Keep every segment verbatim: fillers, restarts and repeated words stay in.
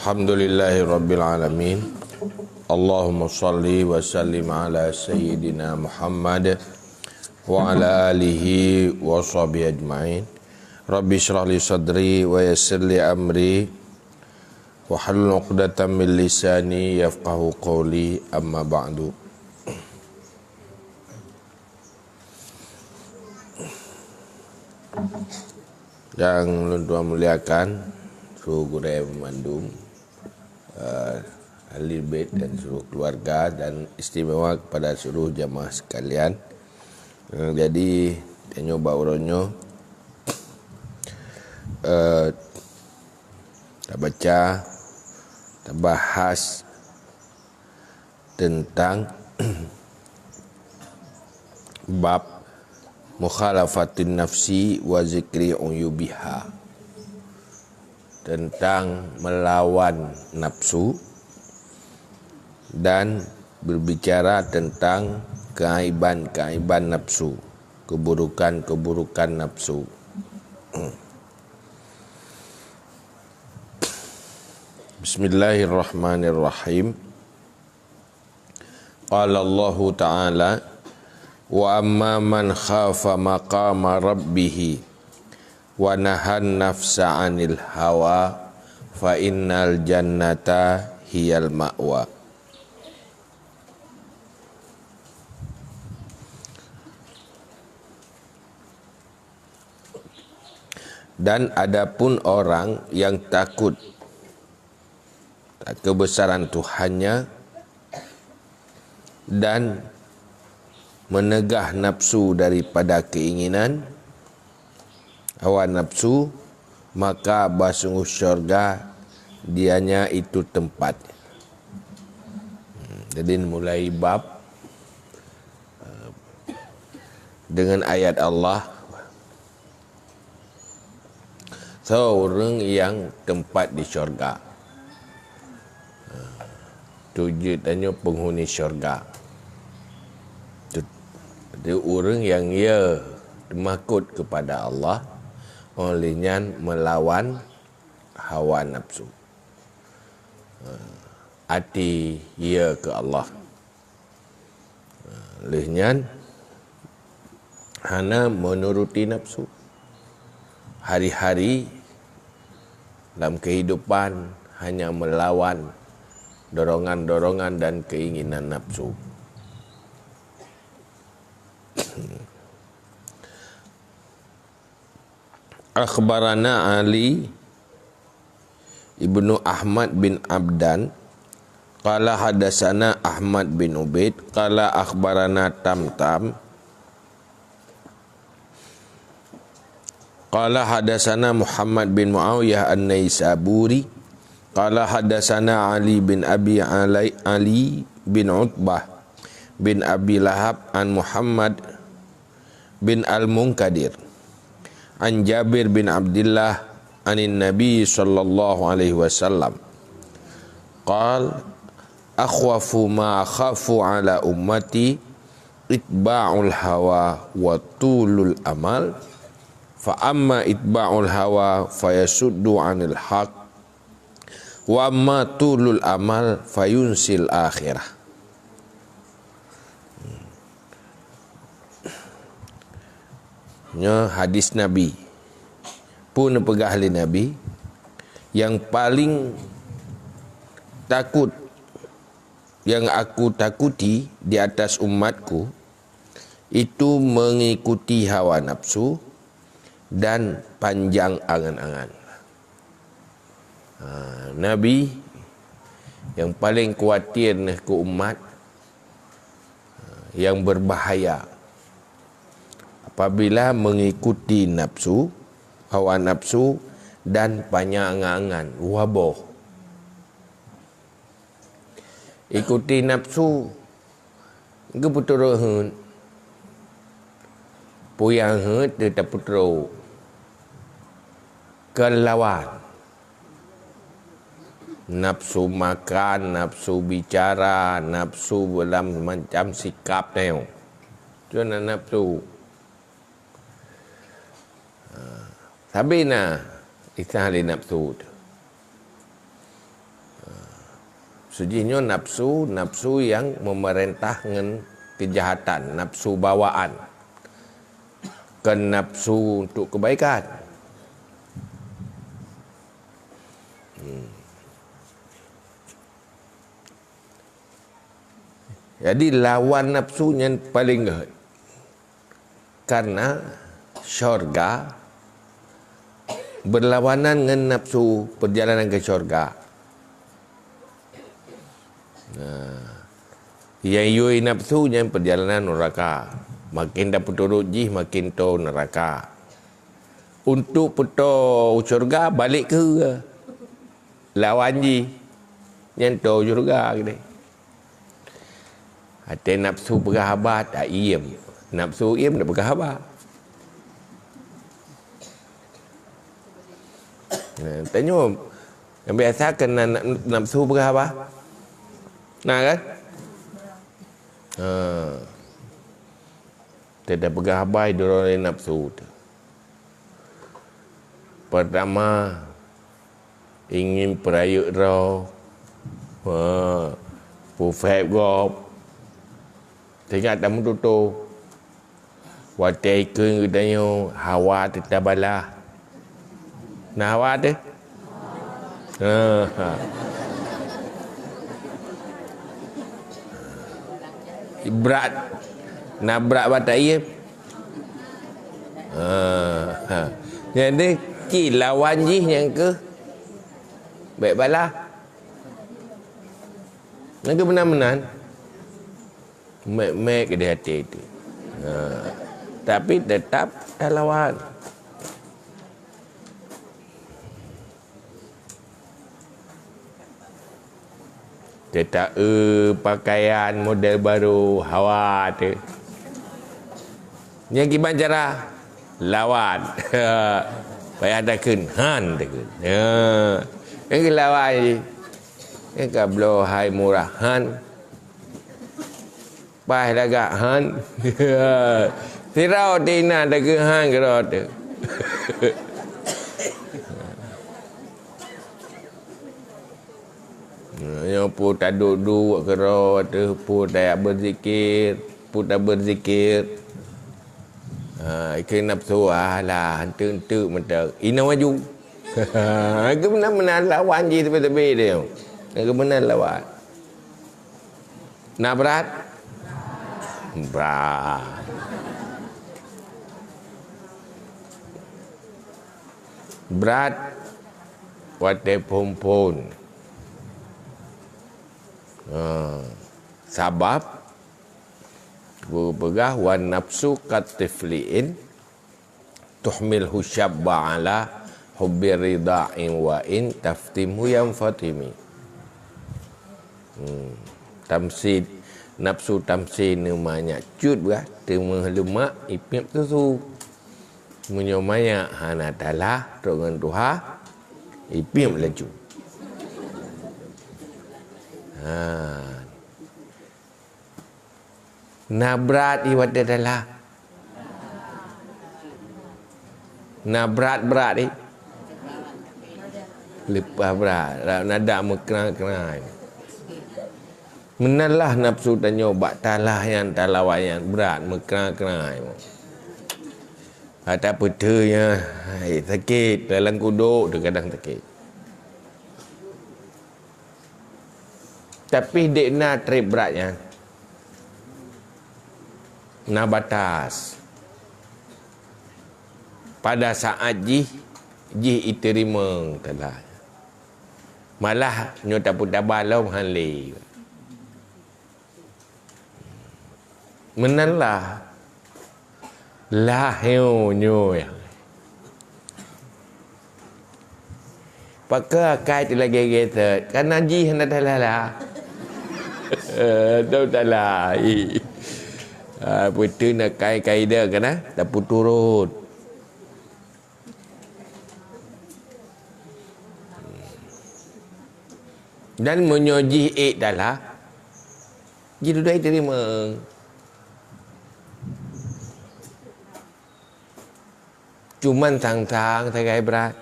Alhamdulillahirabbil alamin. Allahumma shalli wa sallim ala sayyidina Muhammad wa ala alihi wa sahbihi ajmain. Rabbi shrah li sadri wa yassir li amri wahlul 'uqdatam min lisani yafqahu qawli, amma ba'du. Nyang lôn tuan muliakan, su gurée mandum, eh, ahli bait dan seluruh keluarga, dan istimewa kepada seluruh jamaah sekalian. Eh, jadi, tanyoe bak uroe nyoe, eh, tabaca, tabahas tentang bab mukhalafatin nafsi wa zikri uyubiha, tentang melawan nafsu dan berbicara tentang keaiban-keaiban nafsu, keburukan-keburukan nafsu. Bismillahirrahmanirrahim. Qala Allahu Ta'ala, "Wa amma man khafa maqama rabbih wa nahan nafsa 'anil hawa, fa innal jannata hiyal ma'wa." Dan adapun orang yang takut kebesaran Tuhannya dan menegah nafsu daripada keinginan hawa nafsu, maka bah sungguh syurga dianya itu tempat. Jadi, mulai bab, eh, dengan ayat Allah. So, ureuëng nyang teumpat di syurga. Tu jeuet tanyoe penghuni syurga. Tu, tu ureuëng nyang ya teumakot kepada Allah, oleh nyan melawan hawa nafsu. Até ya keu Allah. Lheueh nyan, hana meunuruti nafsu. Hari-hari lam kehidupan hanya melawan dorongan-dorongan dan keinginan nafsu. Akhbarana Ali ibnu Ahmad bin Abdan, qala hadasana Ahmad bin Ubaid, qala akhbarana Tamtam, qala hadasana Muhammad bin Muawiyah An-Naisaburi, qala hadasana Ali bin Abi Alai-, Ali bin Utbah bin Abi Lahab an Muhammad bin Al-Munkadir, an Jabir bin Abdillah, anin Nabi sallallahu alaihi wasallam, qal, "Akhwafu ma akhafu ala ummati itba'ul hawa wa tulul amal, fa amma itba'ul hawa fayasuddu anil haq, wa amma tulul amal fayunsil akhirah." Nyoe hadis Nabi. Peue neupeugah lé Nabi, "Nyang paleng takot, nyang aku takuti di atas umatku, itu mengikuti hawa nafsu dan panjang angan-angan." Ha, Nabi nyang paleng khawatir neuh keu umat, ha, nyang berbahaya apabila mengikuti nafsu, hawa nafsu, dan panjang angan-angan, waboh. Ikuti nafsu, geupeutrok heuet. Peue nyang heuet teuh tapeutrok. Kon lawan. Nafsu makan, nafsu bicara, nafsu lam macam sikap teuh. Tu na nafsu. Ha, sabe na isah lé nafsu tu. Seujih nyoe nafsu, nafsu nyang memerintah ngon keujahatan, nafsu bawaan. Kon nafsu untuk keubaikan. Hmm. Jadi, lawan nafsu nyan paleng gét. Karena syurga berlawanan ngon nafsu, perjalanan ke syurga. Nah, nyang yue nafsu nyan perjalanan neuraka. Makin tapeuturot jih, makin toe neuraka. Untuk peutoe syurga, balek keu lawan jih. Nyan toe syurga keudeh. Até nafsu peugah haba, tak iem. Nafsu iem, tak peugah haba. Nah, tanyoe, nyang biasa keu na-, na-, nafsu peugah haba? Na kan? Ha. Teudah peugah haba, idroe lé nafsu teuh. Pertama, ingin peurayeuk droe. Ha, peuphét gob. Teuingat tameututoe. Watée ikheun geutanyoe, hawa teuh tabalah. Na hawa teuh? Ha, ha. Brat. Na brat bak taiem? Ha, ha. Jadi, ci lawan jih nyang keuh bék balah. Nyang keuh meunan-meunan. Mek-mek di hati itu. Ha. Tapi tetap talawan. Teuta-eu pakaian model baru, hawa teuh. Nyang kiban cara lawan. Payah takheun, han takheun. Ya. Nyang keu lawan jih. Nyang ka bloe hai murah, han. Paih lagak, han. Sidroe teuh inan takheun han keudroe teuh. Nyoe peue taduek-duek keudroe teuh, peue tajak beuzikir, peue tabeuzikir. Ha, ikheun nafsu, alah, enteuk-enteuk mantong. Inoe maju. Keuh meunan-meunan lawan jih teubit-teubit nyoe. Keuh meunan lawan. Na brat? Brat. Brat watée phon-phon. Ha. Sabab geupeugah, "Wan nafsu kat tifliin, tuhmilhu syabba ala hubbi ridha'in wa in taftimhu yanfatimi." Hmm. Tamsil, nafsu tamsil nyoe manyak cut bah, teumeuh leumak ipiep susu. Meunyoe manyak hana talah trok ngon tuha, ipiep laju. Ha. Na brat i watée talah. Na brat-brat i. Leupah brat, nada meukra-kra. Meunan lah nafsu tanyoe bak talah nyan, talawan nyan, brat meukra-kra. Ata peuteue nyan, hai, sakét, dalam kudok teuh kadang sakét. Tapi dék na treb brat nyan. Na batas. Pada saát jih, jih iteurimong teuh lah. Malah nyoe tapeutaba lom han lé. Meunan lah. Lah nyoe, nyoe. Pakon akai teuh lagée-lagée that? Kana jih hana talala. Eh, tau talai. Ah, beutôi na kai-kai dah kana, tapeuturot. Dan meunyoe jih ék talah, jih dudoe teurimong. Cuman sang-sang sagai brat.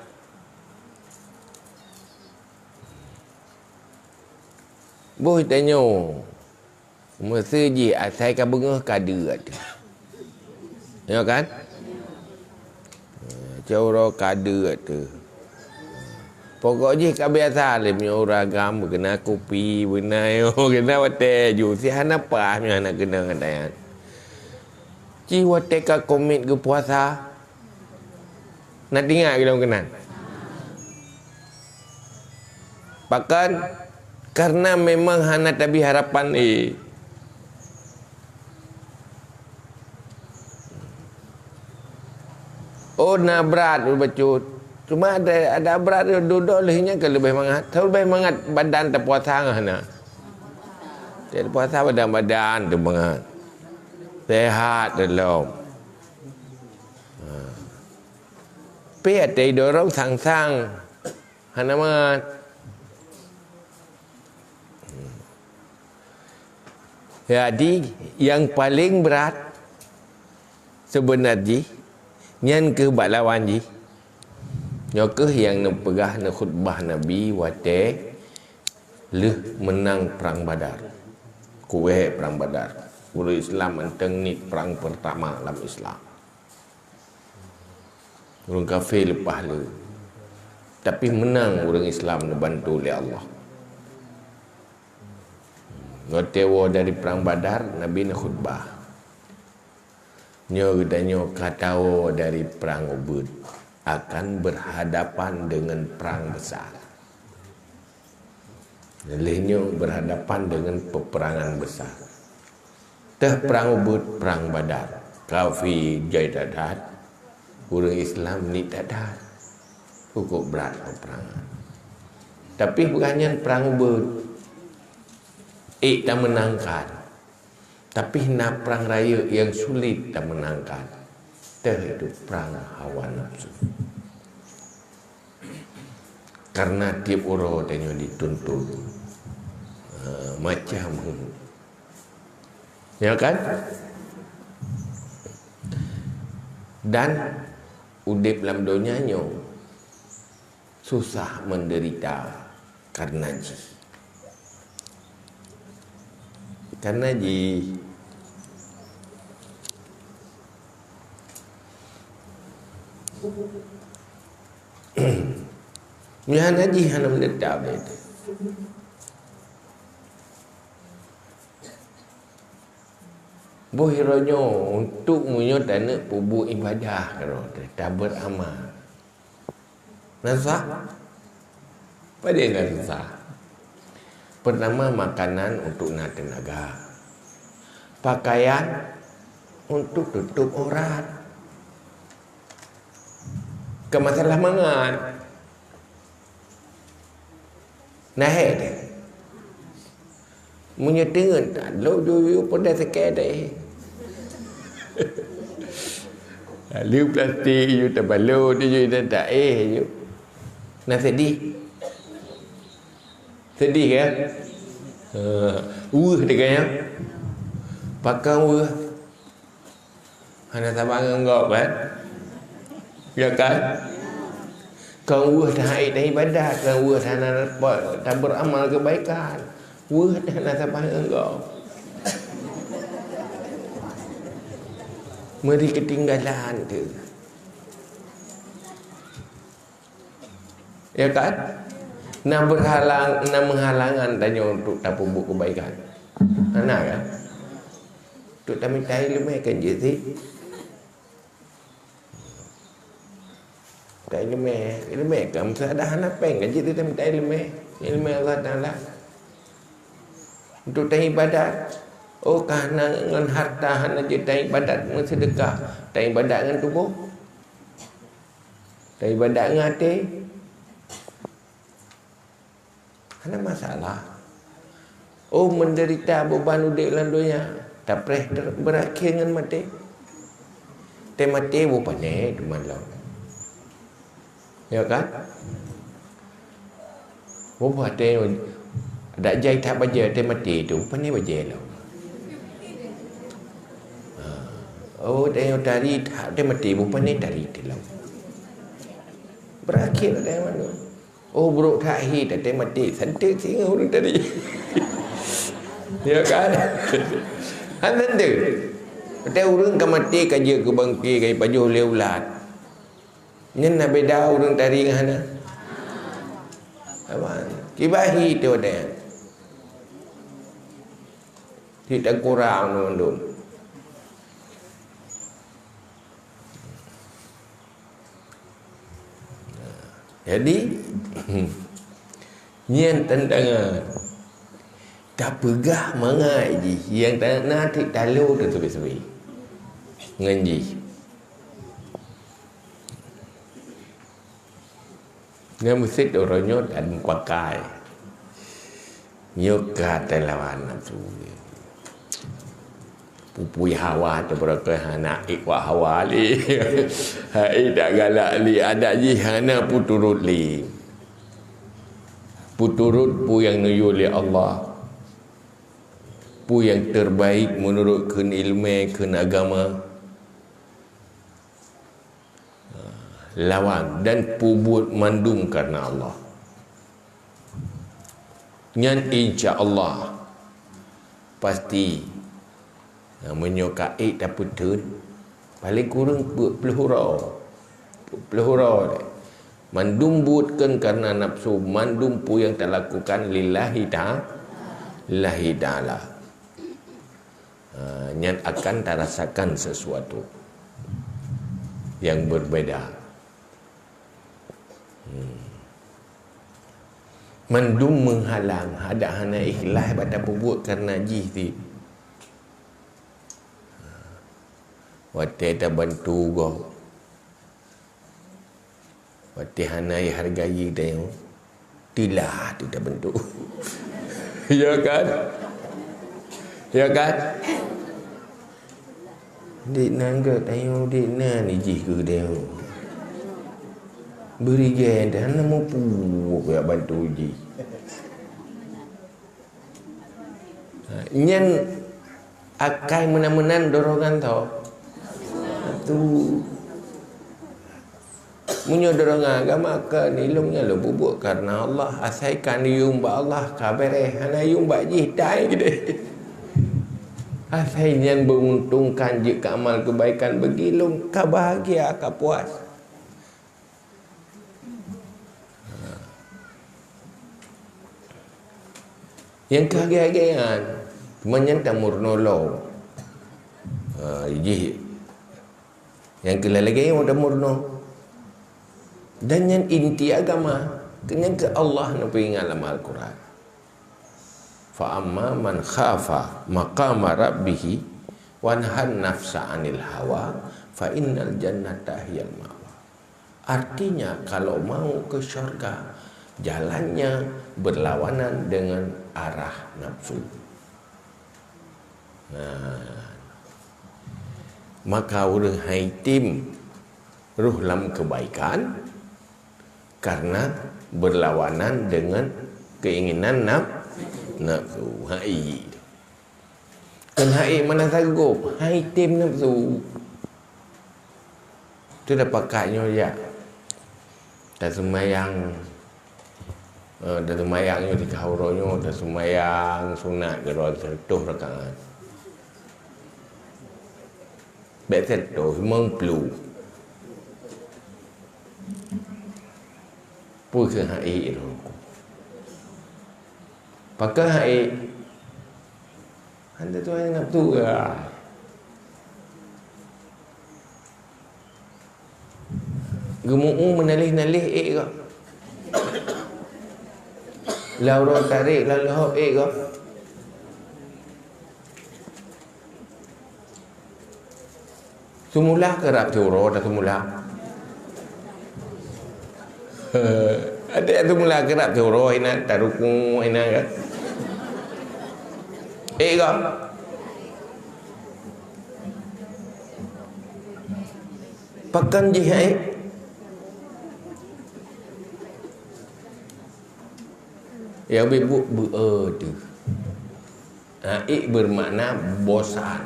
Boh tanyoe, meusé jih asai ka beungoh ka deuet teuh. Ya kan? Coro ka deuet teuh. Pokok jih ka biasa lé meunyoe ureueng agam beukeunan kupi, beukeunan nyoe, beukeunan watèe ju, si hana paih meunyoe hana keunong nyan. Ci watèe ka komit geupuasa, na teuingat lom keunan. Pakon? Karena memang hana tabi harapan, eh. Oh, na brat bacut. Cuma ada, ada brat dudoe lheueh nyan ka leubeh mangat. Leubeh mangat badan tapuasa ngon hana. Tapuasa badan-badan teuh mangat. Sehat lom. Ha. Pih até idorong sang-sang. Hana mat. Jadi, nyang paleng brat seubeuna jih, nyan keuh bak lawan jih. Nyoe keuh nyang neupeugah neukhutbah Nabi watèe lheueh meunang Prang Badar. Kuwèh Prang Badar. Ureueng Islam mantong niet prang peurtama lam Islam. Ureueng kafé leupah le. Tapi meunang ureueng Islam neubantu lé Allah. Watèe woe dari Prang Badar, Nabi neukhutbah. Nyoe geutanyoe ka tawoe dari Prang Ubud akan berhadapan dengan prang besar. Lheueh nyoe berhadapan dengan peperangan besar. Teuh Prang Ubud, Prang Badar. Kafé jai that-that, ureueng Islam niet that-that. Cukup brat peperangan. Tapi bukan nyan Prang Ubud. Ék tameunangkan. Tapi na prang rayeuk nyang sulet tameunangkan. Teuh itu prang hawa nafsu. Karena tiep uroe tanyoe dituntut, eh, macam, ya kan? Dan udép lam donya nyoe susah, menderita karena jih. Karena jih. Nyan hana jih hana menderita beda. Boh uroe nyoe untuk meunyoe taneuk peubuet ibadah keudroe, taberamal. Na susah? Padahai na susah. Pertama, makanan untuk na teunaga. Pakaian untuk tutup aurat. Bukan masalah mangat. Na hék deh. Meunyoe teungeut that, lôn yue-yue peudeh sikét deh. Lalu plastik yue tabalot yue dan tak éh yue. Na sedih. Sedih kan? Ha, weueh deh kan ya? Pakon weueh? Hana saban ngon gob, kan? Ya kan? Kon weueh that hana ibadat, kon weueh that hana taberamal keubaikan. Weueh that hana saban ngon gob. Meuri keutinggalan tu. Ya kan? Na berhalang, na menghalangan tanyoe untuk tapeubuet keubaikan. Hana kan? Untuk tamita ileumèe kan jeuet sit. Tamita ileumèe, ileumèe kan meusadah hana péng kan jeuet sit tamita ileumèe. Ileumèe Allah Taala. Untuk taibadat. Oh, ka hana ngon harta hana jeuet taibadat, meuseudeukah. Taibadat ngon tuboh. Taibadat ngon até. Hana masalah. Oh, menderita beban udép lam donya, tapreh ter-, berakhir ngon maté. Teuh maté boh pané teuma lom. Ya kan? Boh pané, dak jai that bajèe, teuh maté tu boh pané bajèe lom. Ha. Oh, teuh tari that, teuh maté boh pané tari teulom. Berakhir dah manusia. Oh, brok that hi, teuh maté, santet singoh ureueng tadi. Ya kan? Hana teuntèe. Watèe ureueng ka maté, ka jeuet keu bangké, ka jipajoh lé ulat. Nyan na beda ureueng tari ngon hana? Aman. Kiban hi teuh watèe nyan. Cit takurang mandum. Jadi, nyan tantangan. Tapeugah mangat jih, nyang ta-, na cit talo teuh sabe-sabe ngon jih. Nyan meusit uroe nyoe tan pakai. Nyoe ka teulawan nafsu. Pupui hawa teuh beureukat hana ék wak hawa lé. Hai dak galak lé, adak jih hana peuturot lé. Peuturot peue nyang neuyue lé Allah. Peue nyang terbaik meunurot kheun ileumèe, kheun agama. Lawan dan peubuet mandum kareuna Allah. Nyan insya Allah pasti. Nah, meunyoe ka ék tapeutheun, paléng kureueng peuet ploh uroe. Peuet ploh uroe lé. Mandum buet kon kareuna nafsu, mandum peue nyang talakukan lillahi ta-, lillahi ta'ala. Ha, nyan akan tarasakan sesuatu yang berbeda. Hmm. Mandum meuhalang, adak hana ikhlas bak tapeubuet kareuna jih cit. Watèe tabantu gob, watèe hana ihargai tanyoe, tilah teuh tabantu. Ya kan? Ya kan? Dek nan gèt tanyoe, dek nan jih keu tanyoe. Beurigèe dan neumeupu keu bantu jih. Nyan akai meunan-meunan dorongan tho. Tu. Meunyoe dorongan agama kon ilông nyan lôn peubuet kareuna Allah, asai ka neuyue bak Allah ka beureh, hana yue bak jih tai keudeh. Asai nyan meuuntungkan jeuet keu amal keubaikan bagi lôn ka bahagia, ka puas. Nyang keu lagèe-lagèe nyan, teuma nyan tameurunoe lom. Ha, jih. Nyang keu lagèe nyan tameurunoe. Dan nyan inti agama. Nyan keu Allah neupeuingat lam Al-Quran. Fa amma man khafa maqama rabbih wa nahan nafsa 'anil hawa fa innal jannata hiyal ma'wa. Artinya, kalau mau ke syurga, jalannya berlawanan dengan arah nafsu. Nah, maka ureueng hai tem roh lam kebaikan karena berlawanan dengan keinginan naf-, nafsu. Hai. Kon hai mana sanggob, hai tem nafsu. Tu dah pakat nyoe jak. Dah sembahyang, eh, dah sembahyang nyoe di kahuro nyoe, dah sembahyang sunat keudroe seratus rakaat. Bèk seratus, limong ploh. Peue keu hai roh. Pakon hai Hana tuan nafsu ya. Geumu'u meunalih-nalih ék gob. Lam uroe tarek, lam leuhop ék gob. Seumula keurab siuroe dah seumula. Ada yang seumula keurab siuroe inan, taruku inan kan. Eh kan. Pakan jih eh. Ya bibuk beu tu. Ha, ik bermakna bosan.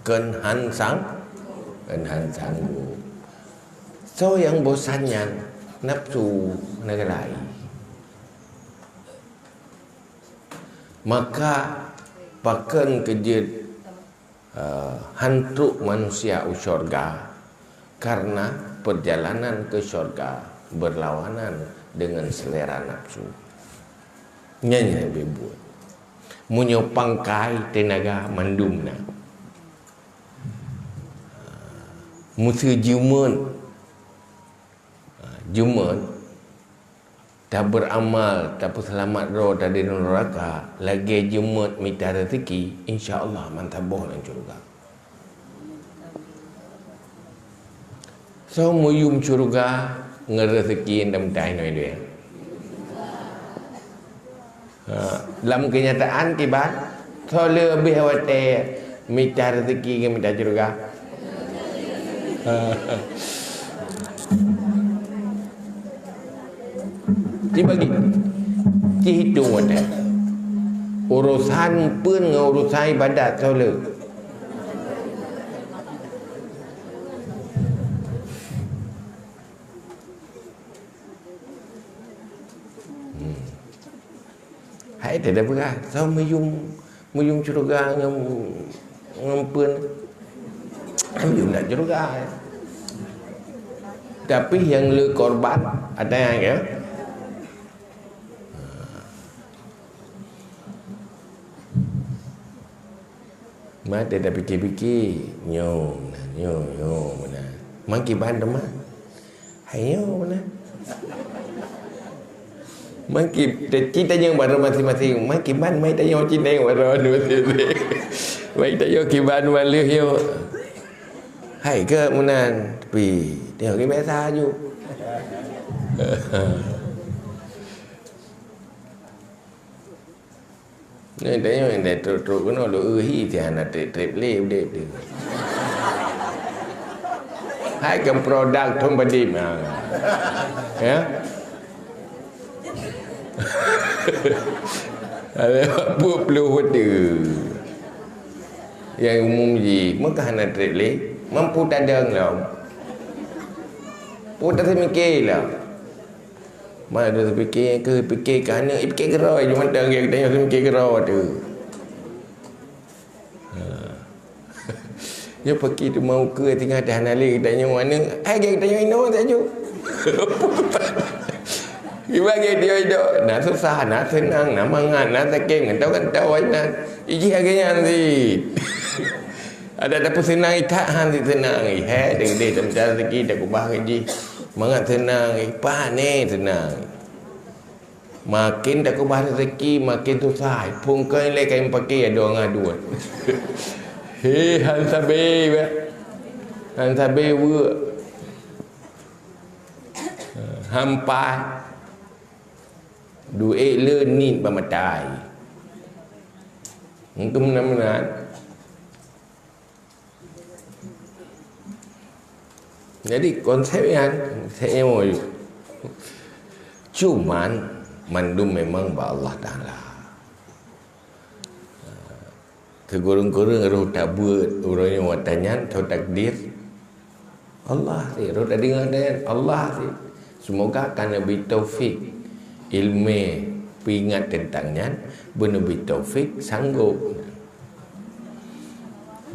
Kon han sang, kon han sanggup. Soe nyang bosan nyan? Nafsu, hana galai. Maka Pakon keu jeuet, eh, han trok manusia u syurga? Karena perjalanan ke syurga berlawanan dengan selera nafsu. Nyan nyang leubeh buet. Meunyoe pangkai, teunaga, mandum na. Meuseu jeuet, jeuet, taberamal, tapeuseulamat droe dari neuraka, lagée jeuet mita raseuki, insya Allah mantong boh lam syurga. Soe meuyum syurga ngon raseuki nyang mita inoe deh? Ha, lam kenyataan kiban, soe leubeh watée mita raseuki ngon mita syurga? Ha. Dibagi, dihitung watée. Urusan peue ngon urusan ibadat soe le? Hmm. Hai, dah, dah peugah, soe meuyum, meuyum syurga ngon, ngon peue? Meuyum lam syurga. Tapi nyang le korban, ada nyang, ya? Mata tapike-pike, nyoe meunan, nyoe, nyoe meunan. Mangkiban teuma. Hai nyoe meunan. Mangki, kita nyang baroe masing-masing. Mangkiban mai tanyoe cit nyang baroe masing-masing. Mai tanyoe kiban maleuh nyoe. Hai keu meunan, tapi tengok ke biasa aju. Ni tengok indai trok-trok keunoe lôn eu hi, si hana treb-treb lé udeb tu. Hai kan produk thon padum, ha. Ya? Ada empat puluh betul. Yang umum ji, maka hana treb lé, mampu tadong lom. Putar semikian lah. Mana ada terfikir ke, fikir ke aneuk, eh, fikir keudroe, cuma teuh geutanyoe terfikir keudroe tu. Ha. Nyoe paki tu mau ke tinggal dah nalé geutanyoe aneuk, ai geutanyoe inoe tak ju. Ibagai dia hidup, na susah, na senang, na mangat, na sakét, ngantok-ngantok, na ijih agak nyan sit. Ada dapur senang itak han sit senang. Hai, deh, deh, teuntang rezeki, dah kubah gaji. Mangat senang, eh, pane senang. Makin takeubah rezeki, makin susah. Phon keu ilée kain paké adoe ngon adoe. He, han sabe, bah. Han sabe weuek. Hampai. Duek le nit bak matai. Untuk meunan-meunan. Jadi, konsep nyan, konsep nyan, cuman mandum memang bak Allah Taala. Keureueng-keureueng roh tabeuet uroe nyoe watée nyan, atau takdir Allah sit, roh tadeungoe watée nyan, Allah sit. Semoga ka neubri taufik ilmu peuingat teuntang nyan, beuneubri taufik sanggob.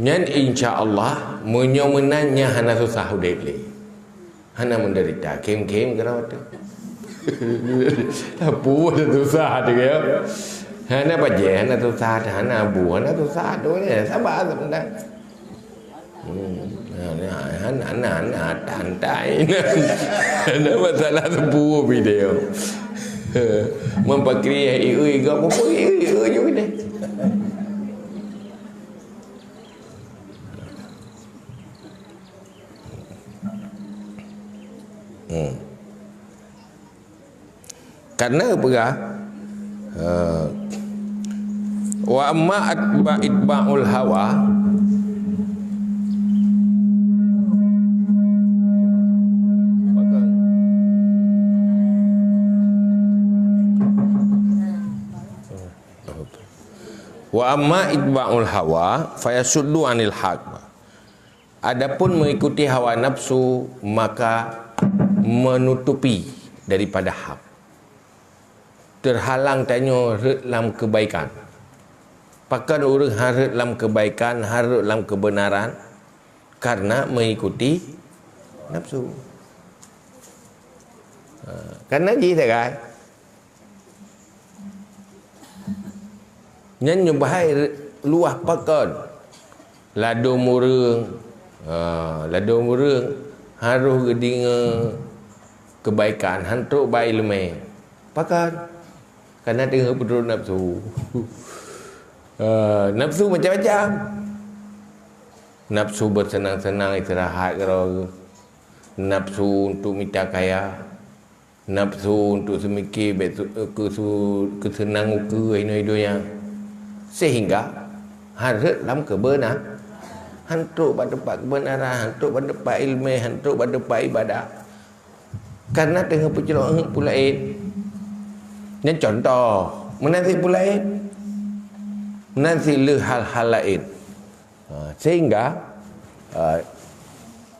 Nyan insya Allah, meunyoe meunan nyan hana susah udeb lé. Hana menderita, khém-khém keudroe teuh. Tapi susah teuh ya. Hana bajée, hana susah, hana bu, hana susah teuh. Sabar sebentar. Hmm. Hana, hana, hana, hana, tantai. Hana masalah teupeu video. Mempakri ieu, ieu, ieu, ieu, ieu, ieu, ieu, ieu. Hmm. Karena peugah, eh, wa amma atba-, itba'ul hawa, wa amma itba'ul hawa fayasuddu anil haq. Adapun mengikuti hawa nafsu, maka menutupi daripada hak. Terhalang tanyoe rhot lam kebaikan. Pakon ureuëng hareuet lam keubaikan, hareuet lam keubeunaran? Karena meuikuti nafsu. Ha, karena jih sagai. Nyan nyoe bahai luwah pakon. Ladôm ureuëng, ha, ladôm ureuëng harôh geudeungoe keubaikan, han trok bak iéleumé. Pakon? Karena teungoh peutrok nafsu. Ha, nafsu macam-macam. Nafsu beuseunang-seunang istirahat keudroe. Nafsu untuk mita kaya. Nafsu untuk seumike bèk su-, keu su-, keuseunang ukeue inoe donya. Sehingga hareuet lam keubeunaran. Han trok bak teumpat keubeunaran, han trok bak teumpat iéleumé, han trok bak teumpat ibadah. Karena teungoh peuclok peue laén. Nyan contoh, meunan cit peue laén. Meunan cit le hal-hal laén. Ha, sehingga, ha,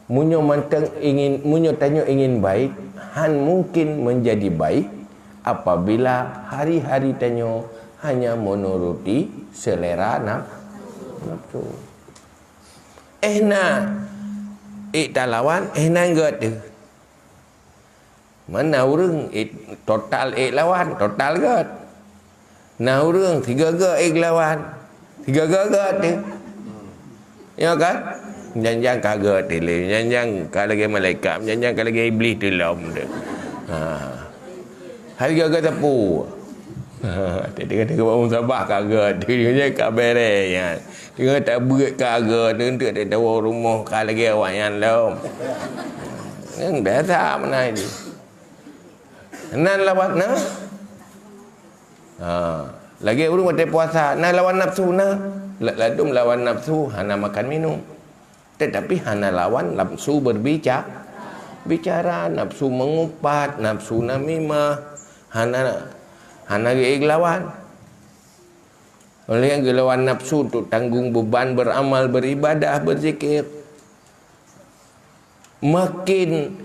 meunyoe mantong ingin, meunyoe tanyoe ingin baik, han mungkin menjadi baik apabila hari-hari tanyoe hanya menuruti selera naf-, nafsu. Eh na ék talawan, eh na göt teuh. Mana ureuëng ék total ék lawan, total göt. Na ureuëng sigoe-goe ék lawan, sigoe-goe göt teuh. Ya kan? Janjang ka göt teuh lé, janjang ka lagèe malaikat, janjang ka lagèe iblih teuh lom teuh. Ha. Hai göt-göt teupeu. Ha, tengok-tengok bak musabah ka göt teuh, ka bèrèh nyan. Teungoh tabeuet ka göt, teungoh tatawa rumoh ka lagèe awaknyan lom. Nyan biasa meunan jih. Nan lawan na. Ha, lagèe ureuëng watèe puasa, na lawan nafsu na. La-, ladôm lawan nafsu hana makan minum. Tetapi hana lawan nafsu berbica-, bicara, nafsu mengumpat, nafsu namimah, hana, hana geu-, geulawan. Oleh nyan geulawan nafsu untuk tanggung beban beramal, beribadah, berzikir. Makin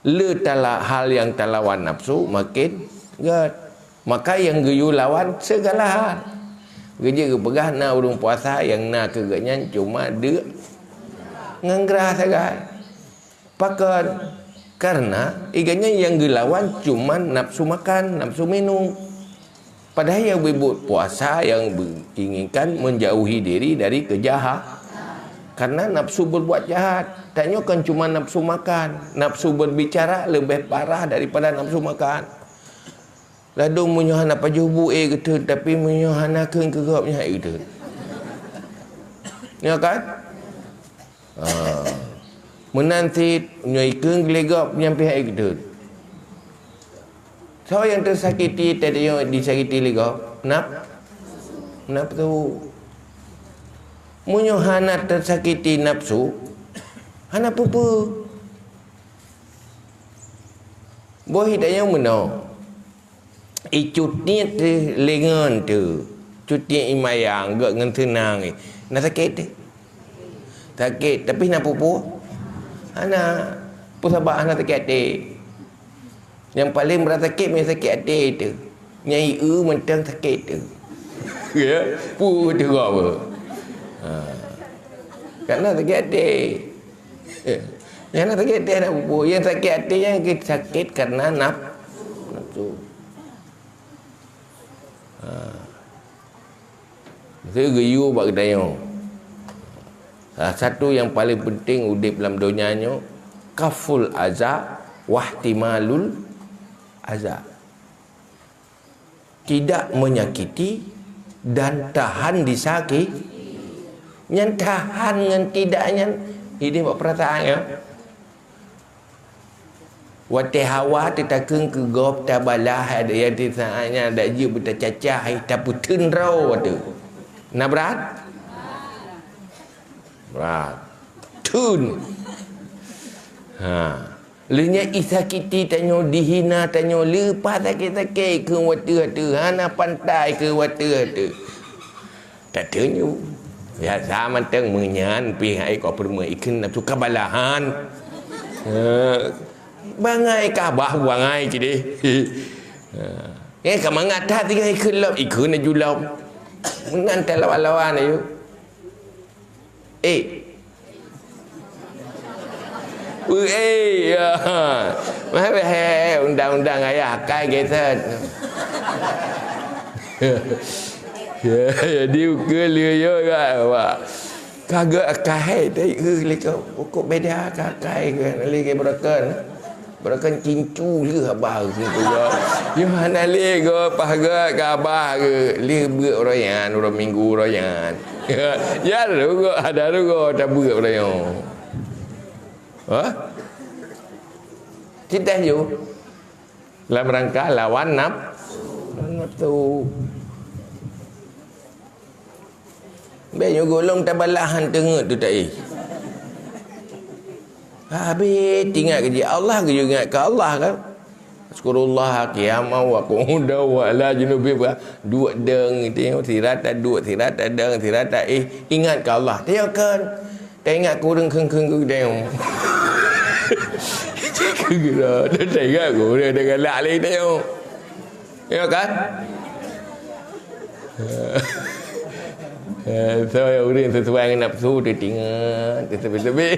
le tala-, hal nyang talawan nafsu, makin göt. Maka nyang geuyue lawan segala hal. Geujeuet geupeugah na ureuëng puasa nyang na keu geuhnyan cuma deuk ngon grah sagai. Pakon? Karena gobnyan nyang geulawan cuma nafsu makan, nafsu minum. Padahai nyang beubuet puasa nyang inginkan menjauhi diri dari keujaha-, karena nafsu berbuat jahat. Tanyoe kan cuma nafsu makan, nafsu berbicara lebih parah daripada nafsu makan. Ladôm meunyoe hana pajoh bu ék geutheun, tapi meunyoe hana kheun keu gob nyan ék geutheun. Ya kan? Ha. Meunan cit nyoe ikheun geuligop nyan pih ék geutheun. Soe nyang teusakiti tadi nyoe disakiti ligop? Naf-, nafsu. Meunyoe hana teusakiti nafsu, hana peue-peue. Boh tanyoe meunoe. Icut niet teuh lengon teuh, cut niet imayang gok ngon seunang. Na sakét teuh? Sakét, tapi na peue-peue? Hana. Peue sabab hana sakét até? Nyang paleng brat sakét meunan sakét até teuh. Nyang ieu mantong sakét teuh. Ya, peue teuh gok. Ha. Karena sakét até. Eh, nyang na sakét até hana peue-peue. Nyang sakét até nyan sakét karena naf-, nafsu. Ha. Mesti geuyue bak geutanyoe. Salah satu nyang paling penting udeb lam donya nyoe, kaful aza wahtimalul aza. Tidak menyakiti dan tahan disakiti. Nyan tahan ngon tidak nyan ideh bak peurasaan nyoe. Watée hawa teutakeueng keu gob tabalah, ada nyang teusaát nyan, ada jeuet beutacacah, hai tapeutheun droe teuh. Na brat? Brat. Theun. Ha. Lheueh nyan isakiti tanyoe, dihina tanyoe, leupah sakét-sakét keu wateuh-wateuh, hana pantai keu wateuh-wateuh. Tateunyoe. Biasa mantong meunyan pih hai ko peurumoh ikheun nafsu kabalahan. Ha. Bangai kabah bangai kideh. Ha. Eh, ka mangat that tinggai ikheun lom, ikheun laju lom. Meunan talawan-lawan ayue. Eh. Weu, eh, ya. Mah beh, undang-undang ayah akai geset. Ya, jadi ukeue lheueh yo, ya, wak. Ka geuh akai, dai, eh, lé keu, pokok beda ka akai geuh, lé geuh beureukan. Beureukan cincu lheueh abah geuh, ya. Yo hana lé geuh, pah geuh ka abah geuh, lheueh beuet uroe nyan, uroe Minggu uroe nyan. Ya, rugoe, ada rugoe tabeuet uroe nyoe. Ha? Cit teuh ju. Lam rangka lawan naf-, nafsu. Bèk nyoe gohlom tabalah han teungeut tu taéh. Habéh teuingat keu jih Allah, geuyue ingat keu Allah kan. Azkurullah qiyaman wa qu'udan wa ala junubihim. Duek deueng teuh, sira taduek, sira tadeueng, sira taéh, ingat keu Allah. Teuh kan. Taingat keu ureueng kheun-kheun keu geutanyoe. Keu geutanyoe, taingat keu ureueng nyang galak lé geutanyoe. Ya kan? Eh, so, ureueng sesuai ngon nafsu, teuingat, teusabé-sabé.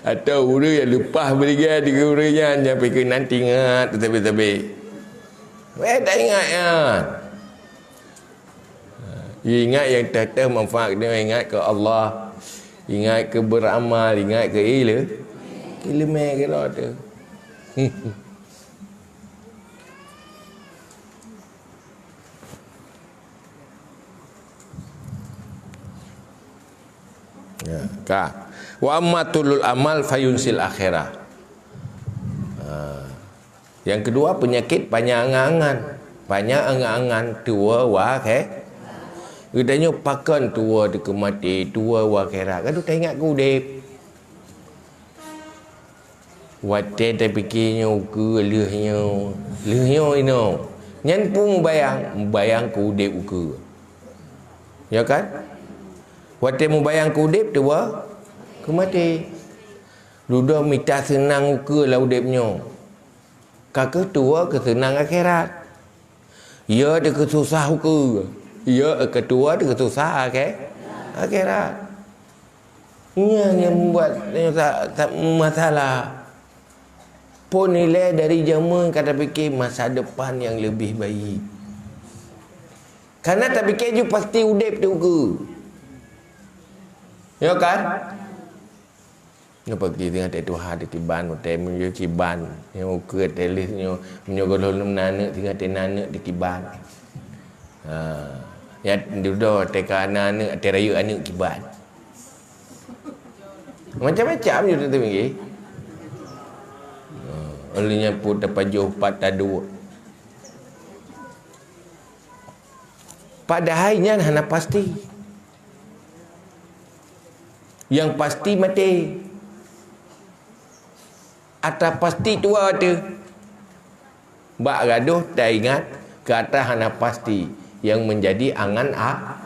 Atau ureueng nyang leupah beuligai di ureueng nyan, nyang pikir nan teuingat, teusabé-sabé. Eh, taingat nyan. Ingat nyang teuh-teuh manfaat geutanyoe, ingat keu Allah, ingat keu beuramal, ingat keu ilé-, ileumèe keudroe teuh. Ya, ka. Wa amma tulul amal fayunsil akhirah. Ha. Nyang keudua, peunyakét panyang angan-angan. Panyang angan-angan tuwoe u akhé-, geutanyoe pakon tuwoe teuh keu maté, tuwoe u akhirat. Ka deuh taingat keu udép. Watèe tapike nyoe ukeue lheueh nyoe, lheueh nyoe inoe. Nyan peue mubayang? Mubayang keu udép ukeue. Ya kan? Watèe mubayang keu udép, tuwoe keu maté. Dudoe mita seunang ukeue lam udép nyoe. Ka keuh tuwoe keu seunang akhirat. Ya, teuh keu susah ukeue. Ya, keu tuwoe teuh keu susah akhé-, akhirat. Nyan nyang membuat, eh, sa-, sa-, masalah. Peue nilai dari jameun ka tapike masa depan nyang leubeh baik. Karena tapike ju pasti udép teuh ukeue. Ya kan? Nyoe peuki singoh teuh tuha teuh kiban, watèe meunyoe kiban, nyoe ukeue teuh lheueh nyoe, meunyoe gohlom na aneuk singoh teuh na aneuk teuh kiban. Ha, ya dudoe teuh ka na aneuk, teuh rayeuk aneuk kiban. Macam-macam ju teuh teumiki. Ha, ulèh nyan peue tapajoh pat taduek. Padahai nyan hana pasti. Nyang pasti maté. Ata pasti tuwoe teuh. Bak gadôh taingat keu ata hana pasti nyang meunjadi angan a-,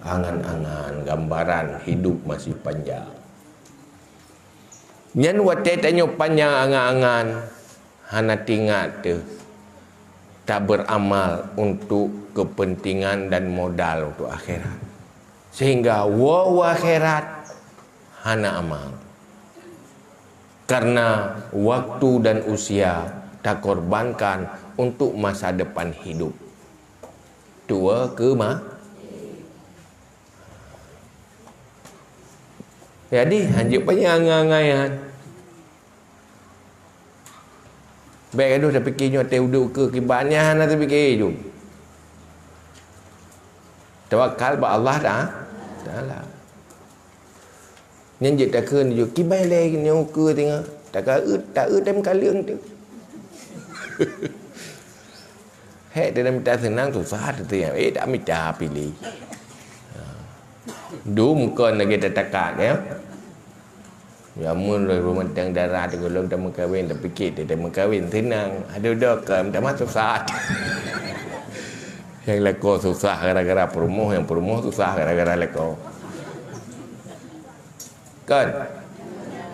angan-angan, gambaran hidup masih panjang. Nyan watèe tanyoe panyang angan-angan, hana teuingat teuh tabeuramal untuk keupeuntengan dan modal untuk akhirat. Sehingga woe u akhirat hana amal. Karena waktu dan usia takorbankan untuk masa depan hidup. Tuwoe keu ma-, Jadi, hanjeuet panyang angan-angan nyan. Bèk gadôh tapike nyoe teuh udép ukeue kiban, nyan hana tapike ju. Tawakal bak Allah Ta-, Taala. Nyan jeuet takheun ju, kiban lé nyoe ukeue singoh. Takaleuet, takaleuet tém kaleueng teuh. Hék teuh mita seunang susah teuh, eh, dak mita piléh. Dum kon lagèe tatakat, ya. Jameun lôn rumoh tang dara teuh gohlom tameukawen, tapike teuh tameukawen seunang. Aduh, dok kon tamah susah. Nyang lakoe susah gara-gara peurumoh, nyang peurumoh susah gara-gara lakoe. Kon?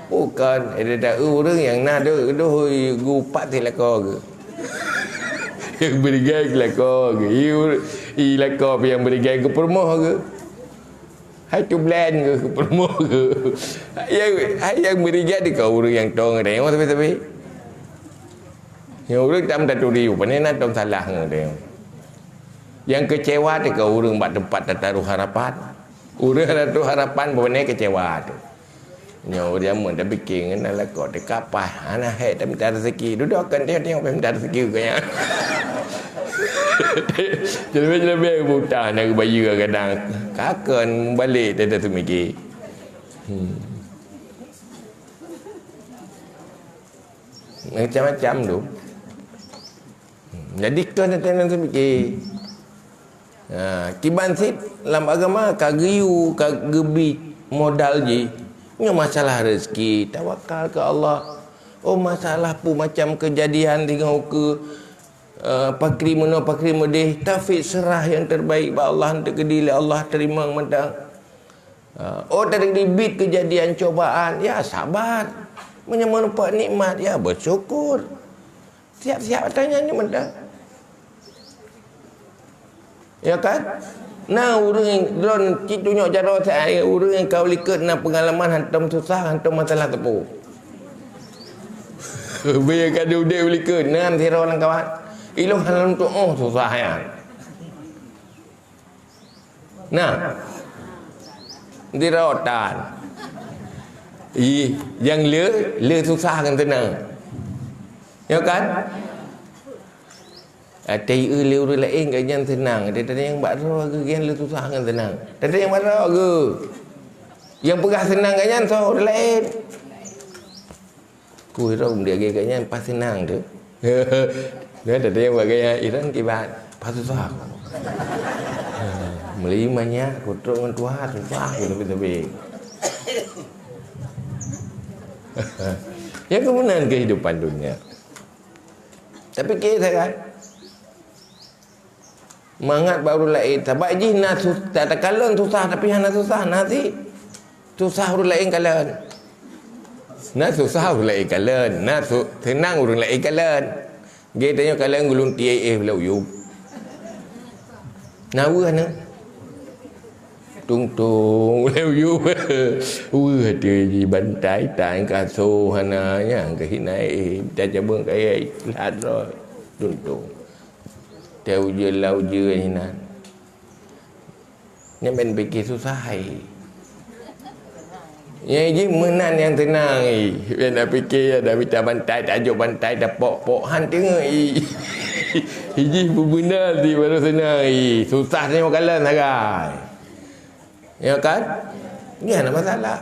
Bukon, eh, ureueng nyang na deuh, deuh geupat silakoe geuh. Nyang beurigai keu lakoe geuh. I ur-, i lakoe pih nyang beurigai keu peurumoh geuh. Hai tublen geuh keu peurumoh geuh. Hai nyang, hai nyang beurigai di keu ureueng nyang tong deungoe sabe-sabe. Nyang ureueng tam taturi, pane na tom salah ngon deungoe. Nyang keucewa di keu ureueng bak teumpat tataruh harapan. Ureueng tataruh harapan, pane keucewa tu. Nyoe ureueng meutabike ngon lakoe teuka paih, hana hék tamita raseuki. Dudoe kon tengok-tengok pih mita raseuki keu nyan. Jelebé-jelebé buta na geubayeue kadang. Ka kon mubalek teuh teumike. Hmm. Macam-macam tu. Jadi keu teuntang teumike. Ha, kiban cit lam agama ka geuyue, ka geubi modal jih. Nyoe masalah rezeki, tawakal keu Allah. Oh, masalah peue macam keujadian deungoe keu, eh, pakri meunoe pakri meudeh, tafiet seurah nyang terbaik bak Allah, teukeudi lé Allah, teurimong mantong. Ha, oh, teukeudi bit keujadian cobaan, ya sabar. Meunyoe meurumpok nikmat, ya bersyukur. Siap-siap ata nyan nyoe mantong. Ya kan? Na ureueng droen cit tunyok jaroe, ureueng ka u likot na peungalaman hantom susah, hantom masalah teupeu. Beu ka di udeb u likot, na sidroe lam kawan. Ilong hana lôn tuoh susah nyan. Nah. Di rawatan. Ih, nyang le, le susah ngon seunang. Ya kan? Até eu lé ureueng laén gobnyan seunang, até nyang bak droe geuh nyan le susah ngon seunang. Até nyang bak droe geuh. Nyang peugah seunang gobnyan soe ureueng laén. Kui rhom dia gaya nyan pas seunang tu. Nyan teuntang bak gaya Iran kiban pas susah. Meuli manyak kutrok ngon tuha susah ku tapi-tapi. Ya keumunan kehidupan dunia. Tapi kisah kan? Mangat bak ureueng laén. Sabab jih na sus-, takalon susah, tapi hana susah, na cit. Susah ureueng laén kalon. Na susah ureueng laén kalon, na su-, seunang ureueng laén kalon. Geutanyoe kalon gulunti éh-éh lam uyueb. Na weueh na. Tung-tung lam uyueb. Weueh ateueh jih bantai tan kaso hana nyang keuhina éh. Tajabeueng kayée lhat droe. Tung-tung. Teuh ujeuen lam ujeuen hinan. Nyan ban pike susah hai. Nyang jih meunan nyang seunang i. Ban na pike ya, dah mita bantai, tajok bantai, tapok-pok, han teungeut i. Jih beubeuna di baru seunang i. Susah nyoe kalon sagai. Ya kan? Ni hana masalah.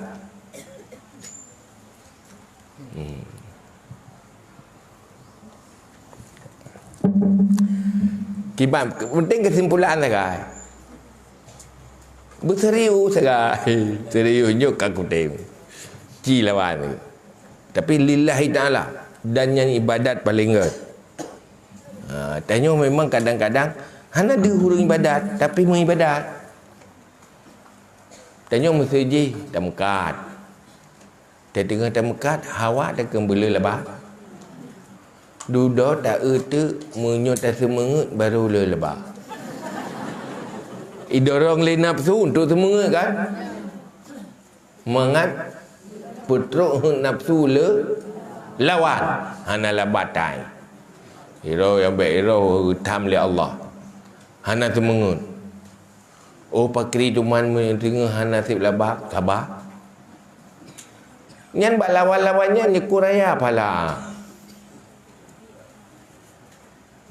Hmm. Kiban, penting kesimpulan sagai. Beuserius sagai. Serius nyoe ka kutem. Ci lawan. Tapi lillahi ta'ala. Dan nyan ibadat paling gét. Ha, tanyoe memang kadang-kadang hana deuh ureueng ibadat, tapi meuibadat. Tanyoe meuseujih tameukat. Teungoh tameukat, hawa takheun beu le laba. Dudoe ta-eu teuk meunyoe taseumeungeut barô le laba. Idorong lé nafsu untuk seumeungeut kan? Mangat peutrok heuet nafsu le lawan, hana laba tai. Iroh nyang bék iroh geutam lé Allah. Hana seumeungeut. Oh pakri teuma meuteungoh hana sép laba, saba. Nyan bak lawan-lawan nyan jikeu raya pahala.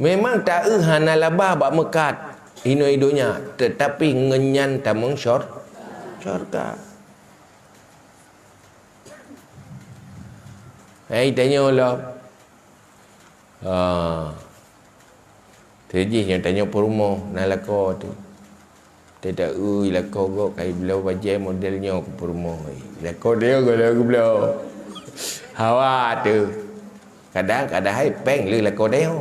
Memang ta-eu hana laba bak meukat inoe i donya, teutapi ngon nyan tamong syur-, syurga. Hai tanyoe lom. Ha. Teujih nyoe tanyoe peurumoh na lakoe tu. Teuta ui lakoe gob kai bloe bajée model nyoe keu peurumoh. Lakoe dia gob lakoe bloe. Hawa tu. Kadang-kadang hai péng le lakoe dia.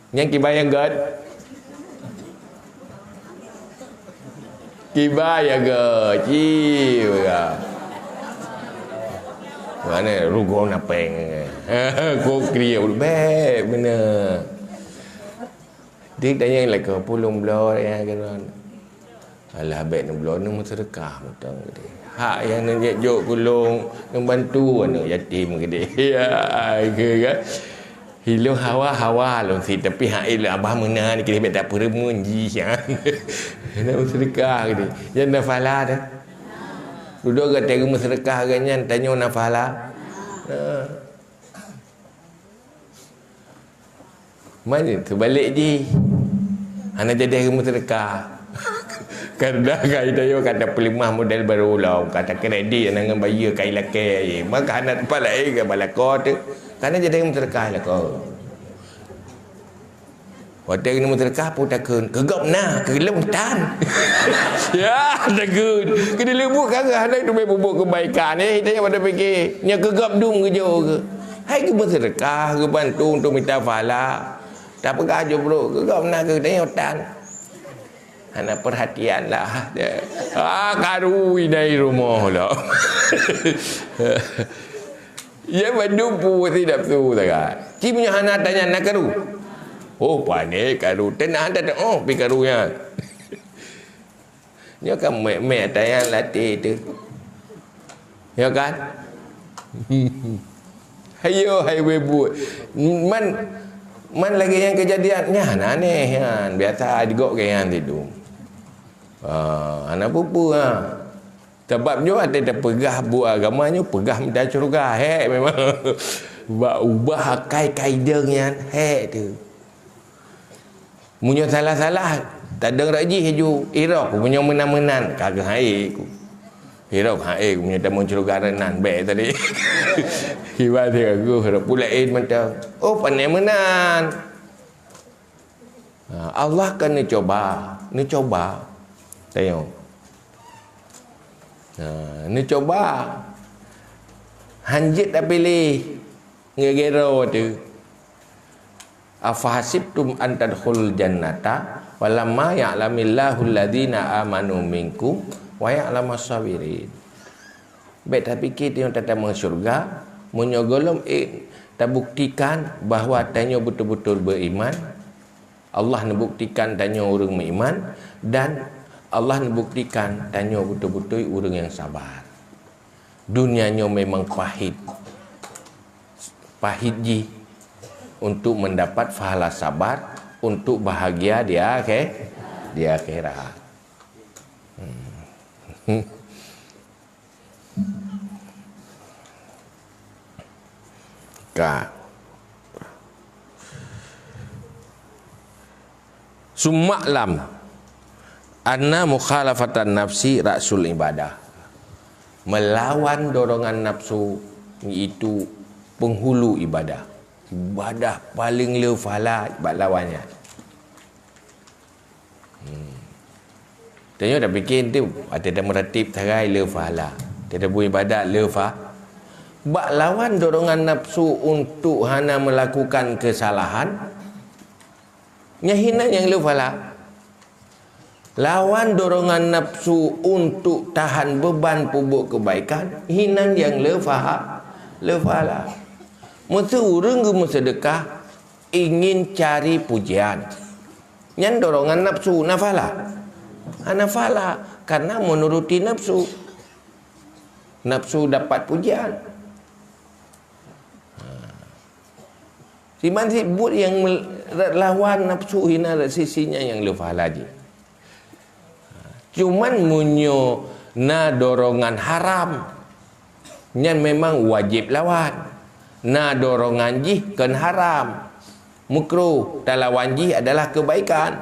Nyang kiban nyang gét. Kiban nyang gét. Ciu ya. Mana rugoe na péng. Ko krieu bèk beuna. Dik tanyong lakoe pulung bloe nyang keudroe. Alah bèk neubloe, neumeuseudeukah mantong geude. Hak nyang neujok keu lôn, neubantu aneuk yatim geude. Ya, ai keu kan. Ilôn hawa-hawa lôn sit, tapi hak ilôn abah meunan keu bèk tapeureumeun jih nyan. Neumeuseudeukah geude. Nyan na pahala teuh. Dudoe gata geumeuseudeukah geuh nyan tanyoe na pahala. Nah. Manyét teubalek jih. Hana jadi geumeuseudeukah. Kadang kai tayoe ka tapeuleumah model barô lom, ka takredit ngon bayeue kai lakèe. Maka hana teumpat laén ka balakoe teuh. Ka hana jadi geumeuseudeukah lakoe. Watèe geuneuk meuseudeukah pun takheun, "Keu gob na, keu lôn tan." Ya, takheun. Keu dileubuet ka geuh hana teumé peubuet keubaikan. Eh, tanyoe pada pike, nyoe keu gob dum geujok keuh. Hai geumeuseudeukah, geubantu untuk mita pahala. Tapeugah jeuet brok, keu gob na keu tanyoe tan. Hana perhatian lah. Ah, karu inai rumoh lah. Ya, bandum puih nafsu sagai. Ci meunyoe hana tanyan na karu. Oh, pané karu. Teunang hana teu'oh pi karu nyan. Nyoe kan mèk-mèk tanyan latèe teuh. Ya kan? Ayo, hai wé buet. Man, man lagèe nyang keujadian nyan aneh nyan. Biasa digok keu nyan sidum. Ah, hana peue-peue ha. Sabab nyoe watèe tapeugah buet agama nyoe peugah mita syeuruga, hék memang. Bak ubah akai kaideueng nyan, hék teuh. Meunyoe salah-salah, tadong rot jih laju, irok meunyoe meunan-meunan, ka geuh hai ku. Irok hai ku meunyoe tamong syeuruga reunan, bèk tadi. Kiban teuh geuh rot pulaén mantong. Oh, pané meunan. Ha, Allah kan neucuba, neucuba. Tengok. Ha, neucuba. Hanjeuet tapiléh ngeugero teuh. "Afahasibtum an tadkhulul jannata walamma ya'lamillahu alladzina amanu minkum wa ya'lamas sabirin." Bèk tapike tanyoe tatamong syeuruga, meunyoe gohlom, eh, tabuktikan bahwa tanyoe beutôi-beutôi beuiman, Allah neubuktikan tanyoe ureueng meuiman dan Allah neubuktikan tanyoe beutôi-beutôi ureueng nyang sabar. Dunia nyoe memang pahit. Pahit jih untuk mendapat pahala sabar, untuk bahagia di akhé-, di akhirat. Hmm. Ka. Summa lam anna mukhalafatan nafsi ra'sul ibadah. Melawan dorongan nafsu itu penghulu ibadah. Ibadah paling le pahala bak lawan nyan. Hmm. Tanyoe tapike enteuk, watèe tameuratib sagai le pahala. Watèe tabuet ibadat le pa-, bak lawan dorongan nafsu untuk hana melakukan kesalahan, nyan hinan nyang le pahala. Lawan dorongan nafsu untuk tahan beban peubuet keubaikan, hinan nyang le paha-, le pahala. Meuseu ureueng geumeuseudeukah ingin cari pujian. Nyan dorongan nafsu, na pahala? Hana pahala, karena menuruti nafsu. Nafsu dapat pujian. Ha. Siman cit buet nyang mel-, lawan nafsu hinan rot sisi nyan nyang le pahala jih. Cuman meunyoe na dorongan haram, nyan memang wajéb lawan. Na dorongan jih kon haram, mukruh, talawan jih adalah keubaikan.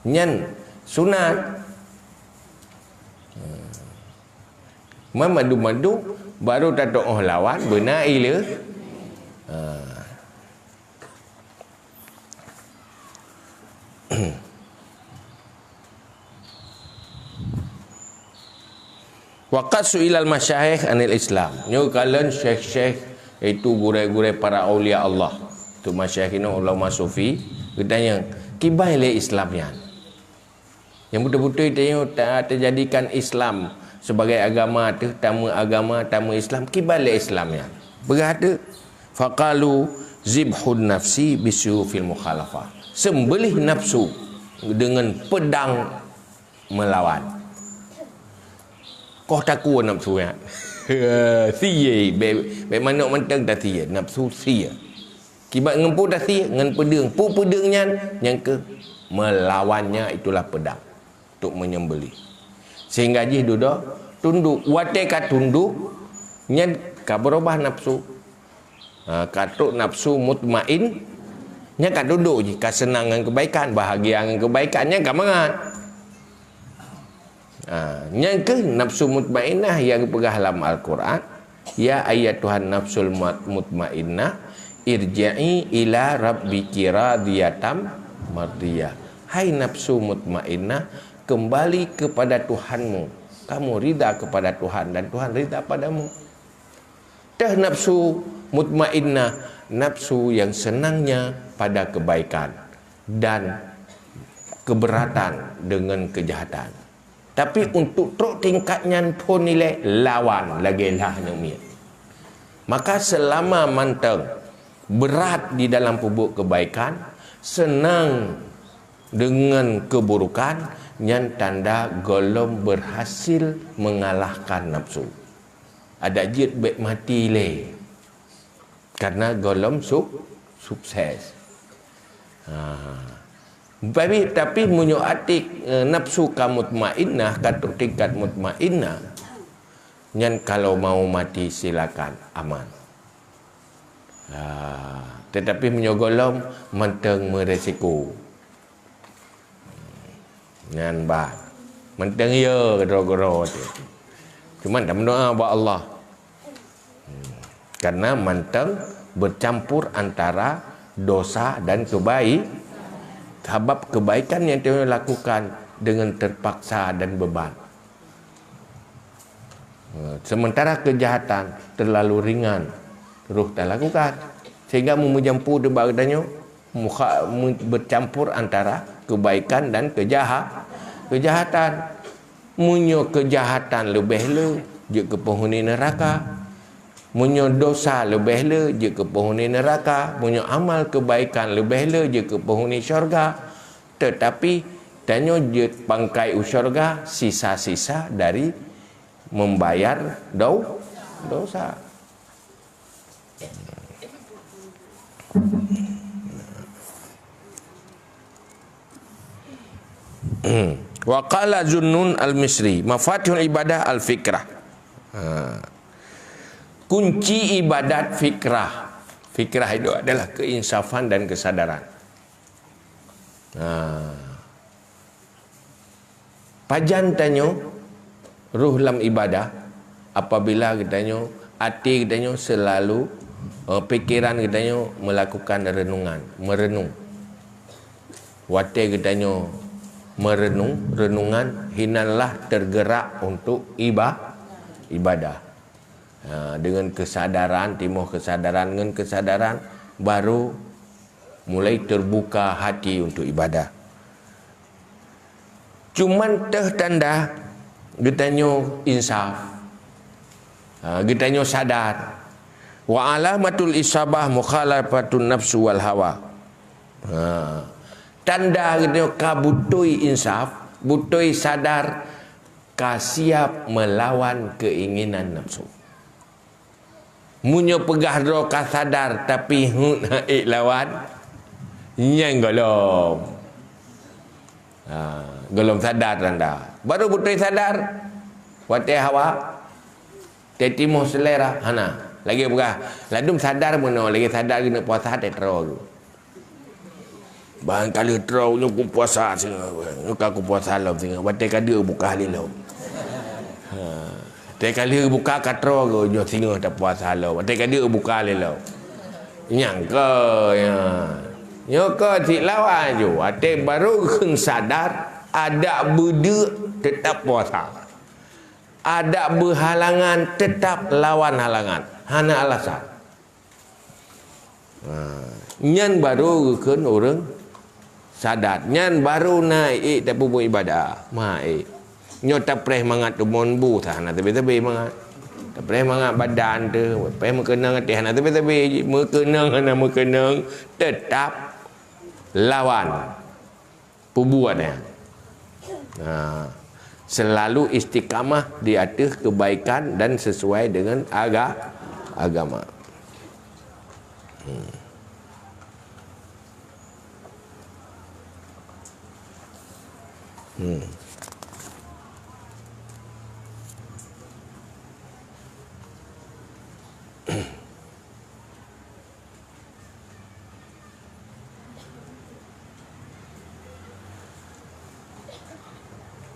Nyan sunat. Man mandum-mandum baru tatu'oh lawan beuna ileue. Ha. Wa qad su'ilal masyayikh anil Islam. Nyoe kalon syekh-syekh, yaitu gurée-gurée para aulia Allah. Tu masyayikh inoe ulama sufi, geutanyong, "Kiban lé Islam nyan?" Nyang beutôi-beutôi tanyoe ta-, teujadikan Islam Sebagai agama teuh, tameuagama, tameu-Islam, kiban lé Islam nyan. Peugah teuh, faqalu zibhun nafsi bisuyufil mukhalafah. Sembelih nafsu dengan pedang melawan. Koh takue nafsu nyan. Sie, bèk, bèk manok mantong tasie, nafsu sie. Kiban ngon peue tasie, ngon peudeueng. Peue peudeueng nyan, nyang keuh melawannya, itulah pedang. Untuk menyembelih. Sehingga jih dudoe tunduk. Watèe ka tunduk, nyan ka beurubah nafsu. Ha, ka trok nafsu mutmain, nyan ka tunduk jih, ka seunang ngon keubaikan, bahagia ngon keubaikan, nyan ka mangat. Ha, nyan keuh nafsu mutmainnah nyang geupeugah lam Al-Quran, "Ya ayyatuhan nafsul mut-, mutmainnah, irji'i ila rabbiki radhiyatam mardhiyah." Hai nafsu mutmainnah, kembali kepada Tuhanmu. Kamu ridha kepada Tuhan dan Tuhan ridha padamu. Teuh nafsu mutmainnah, nafsu yang senangnya pada kebaikan dan keberatan dengan kejahatan. Tapi untuk trok tingkat nyan phon ilèe, lawan lagèe lah nyang miet. Maka selama mantong berat di dalam peubuet kebaikan, senang dengan keburukan, nyan tanda gohlom berhasil mengalahkan nafsu. Adak jeuet bèk maté lé. Karena gohlom suk-, sukses. Ha. Tapi, tapi meunyoe até, eh, nafsu ka mutmainnah, ka trok tingkat mutmainnah, nyan kalau mau mati silakan, aman. Ha. Tetapi meunyoe gohlom mantong meuresiko. Nyan bah. Mantong ya keudroe-keudroe teuh. Cuma dak meudoa bak Allah. Karena mantong bercampur antara dosa dan kebaik. Sabab kebaikan yang kita lakukan dengan terpaksa dan beban. Sementara kejahatan terlalu ringan roh talakukan, sehingga meumeujampur di bak geutanyoe mukha-, mu-, bercampur antara kebaikan dan kejaha-, kejahatan. Meunyoe kejahatan leubeh le, jeuet keu penghuni neraka. Meunyoe dosa leubeh le, jeuet keu penghuni neraka. Meunyoe amal kebaikan leubeh le, jeuet keu penghuni syurga. Tetapi tanyoe jeuet pangkai u syurga sisa-sisa dari membayar do-, dosa. Wa qala Zunnun al-Misri, mafatihul ibadah al-fikrah. Ha. Kunci ibadat fikrah. Fikrah itu adalah keinsafan dan kesadaran. Ha. Pajan tanyoe roh lam ibadah, apabila geutanyoe, até geutanyoe selalu, eh, pikiran geutanyoe melakukan renungan, merenung. Watèe geutanyoe merenung, renungan, hinanlah tergerak untuk iba-, ibadah. Ha, dengan kesadaran, timoh kesadaran, ngon kesadaran baru mulai terbuka hati untuk ibadah. Cuman teuh tanda geutanyoe insaf. Ha, geutanyoe sadar. Wa alamatul isabah mukhalafatun nafsu wal hawa. Ha, tanda geutanyoe ka beutôi insaf, beutôi sadar, ka siap melawan keinginan nafsu. Meunyoe peugah droe ka sadar, tapi heuet hana ék lawan, nyan gohlom. Ha, gohlom sadar tanda. Baru beutôi sadar, watèe hawa, watèe timoh selera, hana. Lagèe peugah, ladôm sadar meunoe, lagèe sadar keuneuk puasa, watèe troe. Ban ka lheueh troe nyoe kupuasa singoh, nyoe ka kupuasa lom singoh, watèe ka deuh buka lé lom. Ha, watèe ka lheueh buka ka troe nyoe singoh tapuasa lom, watèe ka deuh buka lé lom. Nyang keu, ya. Nyoe keu cit lawan ju, watèe barô kheun sadar, adak beudeuh teutap puasa. Adak beuhalangan teutap lawan halangan, hana alasan. Ha, nyan barô geukheun ureueng sadar. Nyan barô na ék tapeubuet ibadah. Ma ék. Nyoe tapreh mangat teumon bu, hana teubi-teubi mangat. Tapreh mangat badan teuh, tapreh meukeunong ateuh, hana teubi-teubi. Meukeunong, hana meukeunong, teutap lawan peubuet nyan. Ha. Selalu istiqamah di ateuh kebaikan dan sesuai dengan aga-, agama. Hmm. Hmm.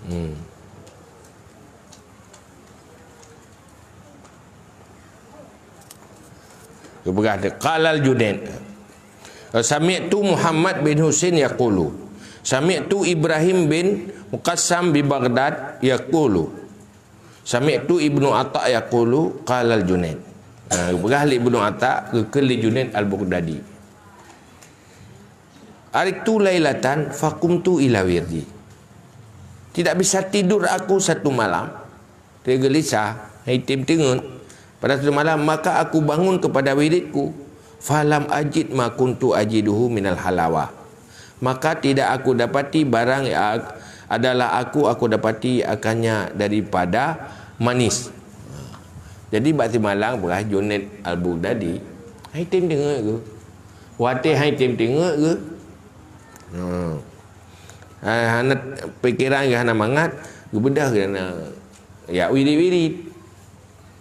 Hmm. Geupeugah teuh, qala Al-Junaid, "Sami'tu Muhammad bin Husain yaqulu, sami'tu Ibrahim bin Muqassam bi Baghdad yaqulu, sami'tu Ibnu Atha yaqulu, qala Al-Junaid." Nah, geupeugah lé Ibnu Atha, geukheun lé Junaid Al-Baghdadi. "Ariktu lailatan faqumtu ila wirdi." Tidak bisa tidur aku satu malam. Teugelisah, hai tem teungeut. Pada satu malam, maka aku bangun kepada wiridku. Falam ajid ma kuntu ajiduhu minal halawah. Maka tidak aku dapati barang yang adalah aku, aku dapati akannya daripada manis. Jadi, bak simalang peugah Junaid Al-Baghdadi, hai tem teungeut geuh. Watèe hai tem teungeut geuh. Hmm. Ha, hana pikeran geuh hana mangat, geubeudôh geuh na, ya, wirid-wirid.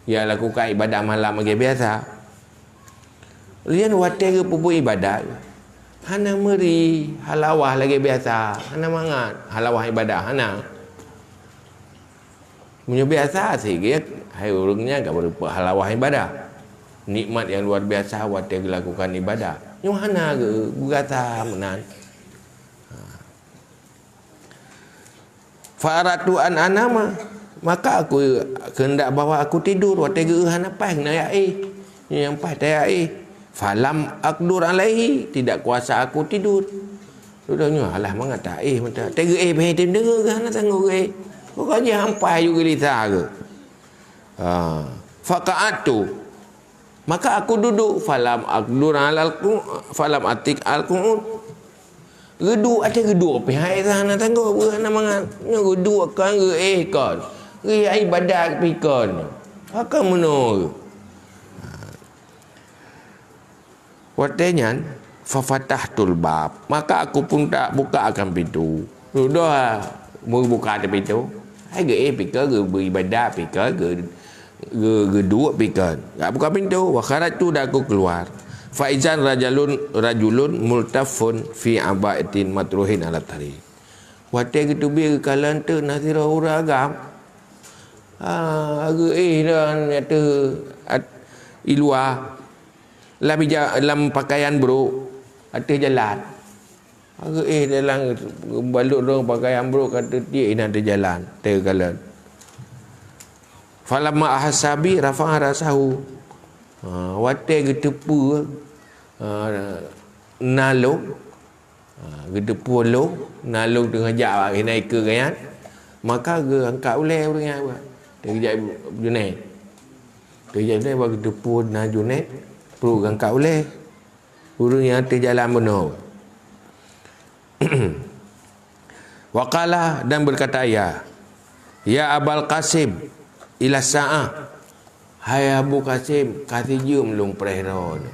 Ya, lakukan ibadah malam lagèe biasa. Lheuh nyan watèe geupeubuet ibadat, hana meuri, halawah lagèe biasa, hana mangat, halawah ibadat hana. Meunyoe biasa sigét, hai ureueng nyan ka beureumpok halawah ibadat. Nikmat nyang luar biasa watèe geulakukan ibadat. Nyoe hana geu-, geurasa meunan. Ha. Fa aradtu an anama, maka aku kehendak bahwa aku tidur, watèe geu-, hana paih na jak éh. Nyoe nyang paih tajak éh. Falam aqdur alaihi, tidak kuasa aku tidur. Dudoe nyoe alah mangat taéh mata. Teugeue éh bèe tem deungoe geuh hana sanggob geuéh. Pokoknya ampai aju geulisa geuh. Ha. Faqa'adtu. Maka aku duduk, falam aqdur alal qu-, falam atik al qu'ud. Geuduek até geuduek pih hai hana sanggob geuh hana mangat. Nyoe geuduek kon geuéh kon. Geuh ibadat pih kon. Pakon meunoe. Watèe nyan, fafatahtul bab, maka aku pun tak buka akan pintu. Dudoe meubuka até pintu. Hai geuéh pih kon, geubri ibadat pih kon, geu-, geu-, geuduek pih kon. Gak buka pintu, wa kharajtu, dan aku keluar. Fa idzan rajulun, rajulun multaffun fi aba'atin matruhin ala tariq. Watèe geuteubiet geukalon teuk na sidroe ureueng agam. Ah, geuéh dan ateueh at-, i luwa. Lam ija-, lam pakaian brôk ateueh jalan. Geuéh dalam balot rhung pakaian brôk ka teutiek inan ateueh jalan, teukalon. Falamma ahassa bi rafa'a ra'sahu. Ha, watèe geuteupeue, ha, na lôn, ha, geuteupeue lôn, na lôn teungoh jak bak hinan ikeue geuh nyan, maka geuangkat ulèe ureueng nyan. Teujak Junaid. Teujak Junaid bak geuteupeue na Junaid, pruet geuangkat ulèe. Ureueng nyang teujalan bunoe. Wa qala, dan berkata ia, "Ya Abal Qasim, ila sa'ah." "Hai Abu Qasim, ka sijeuem lôn preh droeneuh."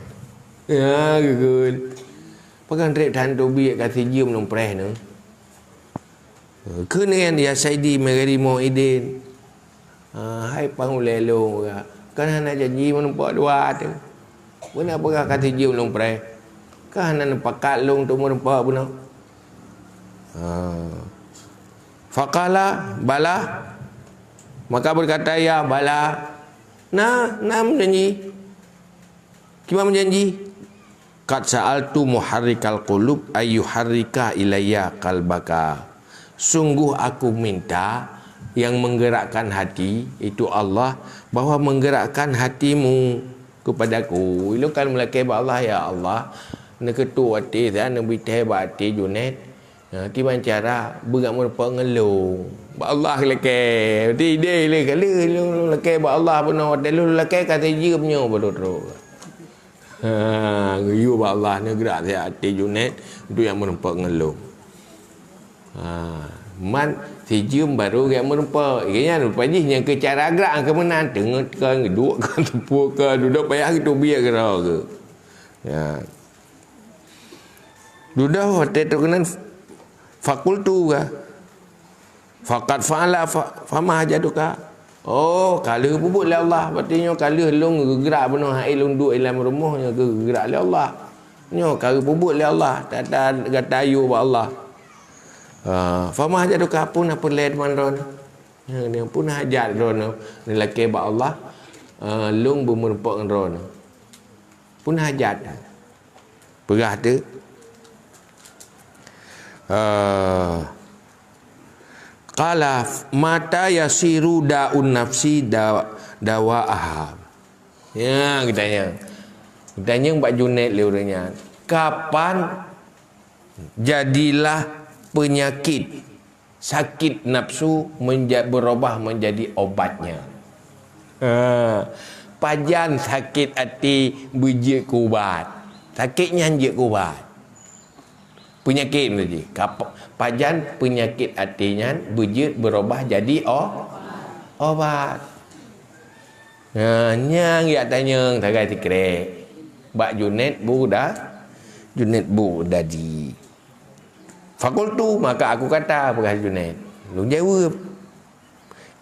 Ya, geugul. Pakon trép that teubiet ka sijeuem lôn preh neuh. Keuneuk, "Ya Saidi, min ghairi mau'idin." Ha, hai pang ulèe lôn, kon hana janji meureumpok dua teuh. Beuna peugah ka sijeuem lôn preh. Kon hana neupakat lôn untuk meureumpok bunoe. Ha. Faqala, "Bala." Maka berkata ia, "Bala." Na, na meujanji. Kiban meujanji, "Qad sa'altu muharrikal qulub ay yuharrika ilayya qalbaka." Sungguh aku minta yang menggerakkan hati, itu Allah, bahwa menggerakkan hatimu kepadaku. Ilôn kan meulakèe bak Allah, "Ya Allah, neukeutok até, dan neubri thèe bak até Junaid." Ha, kiban cara beugak meurumpok ngon lôn. Bak Allah lakée. Di idéh lé kali lôn lakée bak Allah bunoe watée lôn lakée ka sijeuem nyoe baru trok. Ha, geuyue bak Allah neugrak siat até Junaid untuk nyang meurumpok ngon lôn. Ha, man sijeuem baru geujak meurumpok. Gobnyan rupa jih nyang keu cara grak keu meunan teungeut ka duek ka teupue ka dudoe payah geuteubiet keudroe geuh. Ya. Dudoe watée tu keunan fakultu ka. Faqad fa'ala fa-, fama hajaduka. Oh, ka lheueh peubuet lé Allah. Berarti nyoe ka lheueh lôn geugrak bunoe hai lôn duek i lam rumoh nyoe geugrak lé Allah. Nyoe ka geupeubuet lé Allah. Tata gata yue bak Allah. Ha, fama hajaduka pun apa lé teuma droeneuh. Nyoe pun hajat droeneuh neulakée bak Allah. Ha, lôn beumeurumpok ngon droeneuh. Pun hajat. Peugah tu. Ah, qala mata yasiru da'un nafsi da-, dawa'aha. Ya, geutanyong. Geutanyong bak Junaid lé ureuëng nyan. Kapan jadilah penyakit sakit nafsu menja-, berubah menjadi obatnya. Ha, pajan sakét até beujeuet keu ubat. Sakét nyan jeuet keu ubat. Peunyakét tadi. Kap-, pajan peunyakét até nyan beujeuet beurubah jadi o-, obat. Ha, nyang jak tanyong sagai sikrek. Bak Junaid Buda-, Junaid Bughdadi. Fakultu, maka aku kata, peugah Junaid. Lôn jaweueb.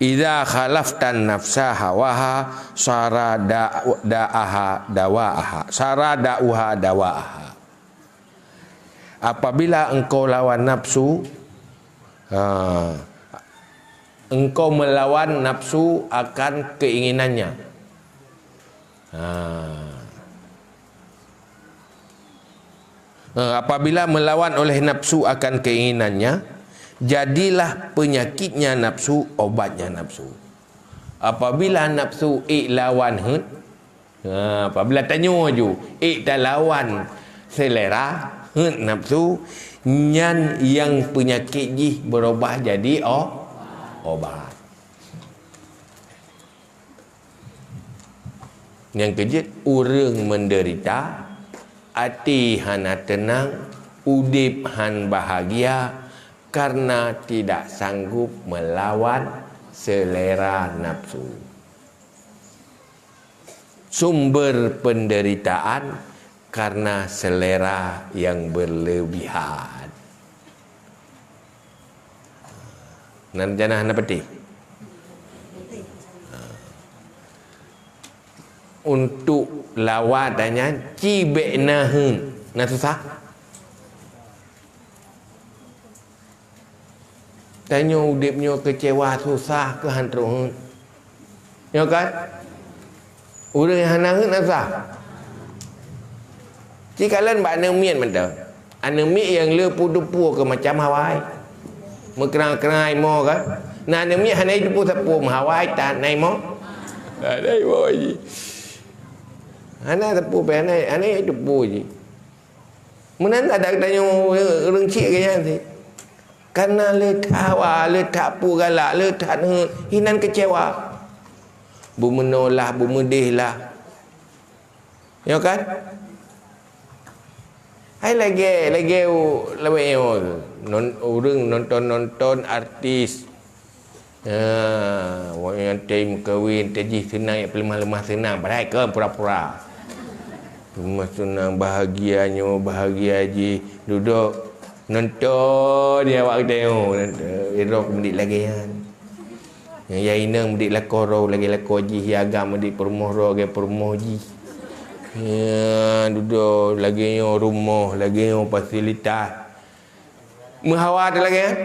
Idza khalaftan nafsa hawaha sara da-, da'aha dawa'aha. Sara da'uha dawa'aha. Apabila engkau lawan nafsu, ha, engkau melawan nafsu akan keinginannya. Ha. Ha, apabila melawan oleh nafsu akan keinginannya, jadilah penyakitnya nafsu, obatnya nafsu. Apabila nafsu ék lawan heuet, ha, apabila tanyoe ju ék talawan selera heuet nafsu, nyan nyang peunyakét jih beurubah jadi o-, obat. Nyang keujeuet, ureuëng meudeurita, até hana teunang, udeb han bahagia karena tidak sanggup melawan selera nafsu. Sumber penderitaan karena selera yang berlebihan. Nan janah na peuti. Untuk lawan tanyan cibek na heuet, na susah. Tanyoe udeb nyoe keucewa susah keu han trok heuet. Nyoe kan? Ureuëng nyang hana heuet na susah. Cikalon bak aneuk miet mantong. Aneuk miet nyang le peudupo keu macam hawai. Meukrang-krang imo kan? Na aneuk miet hana jiteupeue sapeue meuhawai tan na imo. Hana imo jih. Hana sapeue pih hana, hana jiteupeue jih. Meunan adak tanyoe ureuëng chik geuh nyan sit. Kana le that hawa, le that peue galak, le that heuet, hinan keucewa. Beumeunoe lah, beumeudeh lah. Nyoe kan? Hai lagée, lagée u-, lawét nyoe. Non-, ureuëng nonton-nonton artis. Ha, awak nyang tém meukawen, teuh jih seunang, jak peuleumah-leumah seunang, padahai kon pura-pura. Peuleumah seunang, bahagia nyoe, bahagia jih, dudok nonton di awak geutanyoe, nonton, irok meudik lagée nyan. Nyang ya inong meudik lakoe droe lagée lakoe jih, ya agam meudik peurumoh droe lagée peurumoh jih. Ya, dudoe lagée nyoe rumoh, lagée nyoe fasilitas. Meuhawa teuh lagée nyan.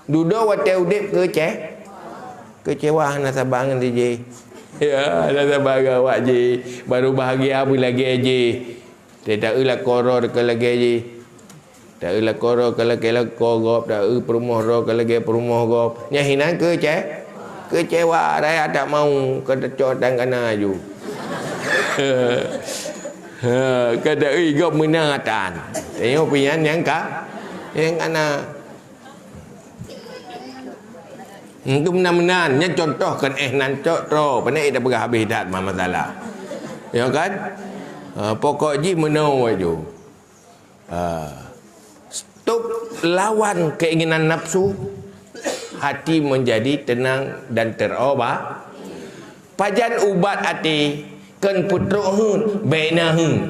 Dudoe watée udeb keuce-, keucewa hana saba ngon si jih. Ya, hana saba ngon awak jih. Baru bahagia pih lagée jih. Teuh taeu lakoe droe ka lagée jih. Taeu lakoe droe ka lagée lakoe gob, taeu peurumoh droe ka lagée peurumoh gob. Nyan hinan keuce-, keucewa, raya tak mau, ka teucok tan kana aju. Ha, ka taeu gob meunan tan. Tanyoe pih nyan nyang ka Nyang ana. Untuk meunan-meunan, nyan contoh kan eh nan cok tro. Pane ita peugah habéh that ma masalah. Ya kan? Ha, pokok jih meunoe waju. Ha. Stop lawan keinginan nafsu, hati menjadi tenang dan terobat. Pajan ubat até, kon peutrok heuet, bèk na heuet.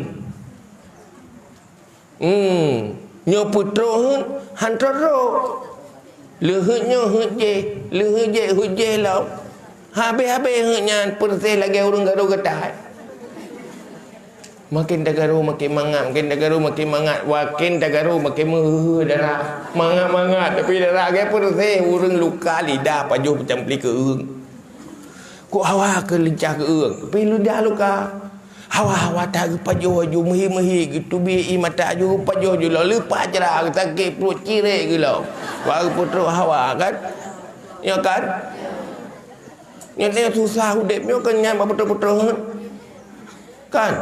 Hmm, nyoe peutrok heuet, han trok-trok. Leuheuet nyoe heuet jéh, leuheuet jéh heuet jéh lom. Habéh-habéh heuet nyan peureséh lagèe ureueng gadôh geutai. Makin tagaro makin mangat, makin tagaro makin mangat, makin tagaro makin meuheuheu darah. Mangat-mangat, tapi darah lagèe peureséh ureueng luka lidah pajoh peucampli keu eueng. Kok hawa keu lincah keu eueng, tapi lidah luka. Hawa-hawa that geupajoh aju meuhi-meuhi, geuteubiet ié mata aju geupajoh aju lom leupah cara geusakét pruet cirek geulom. Baru peutrok hawa kan? Ya kan? Nyan nyang susah udép nyoe kan nyan bak peutrok-peutrok. Kan?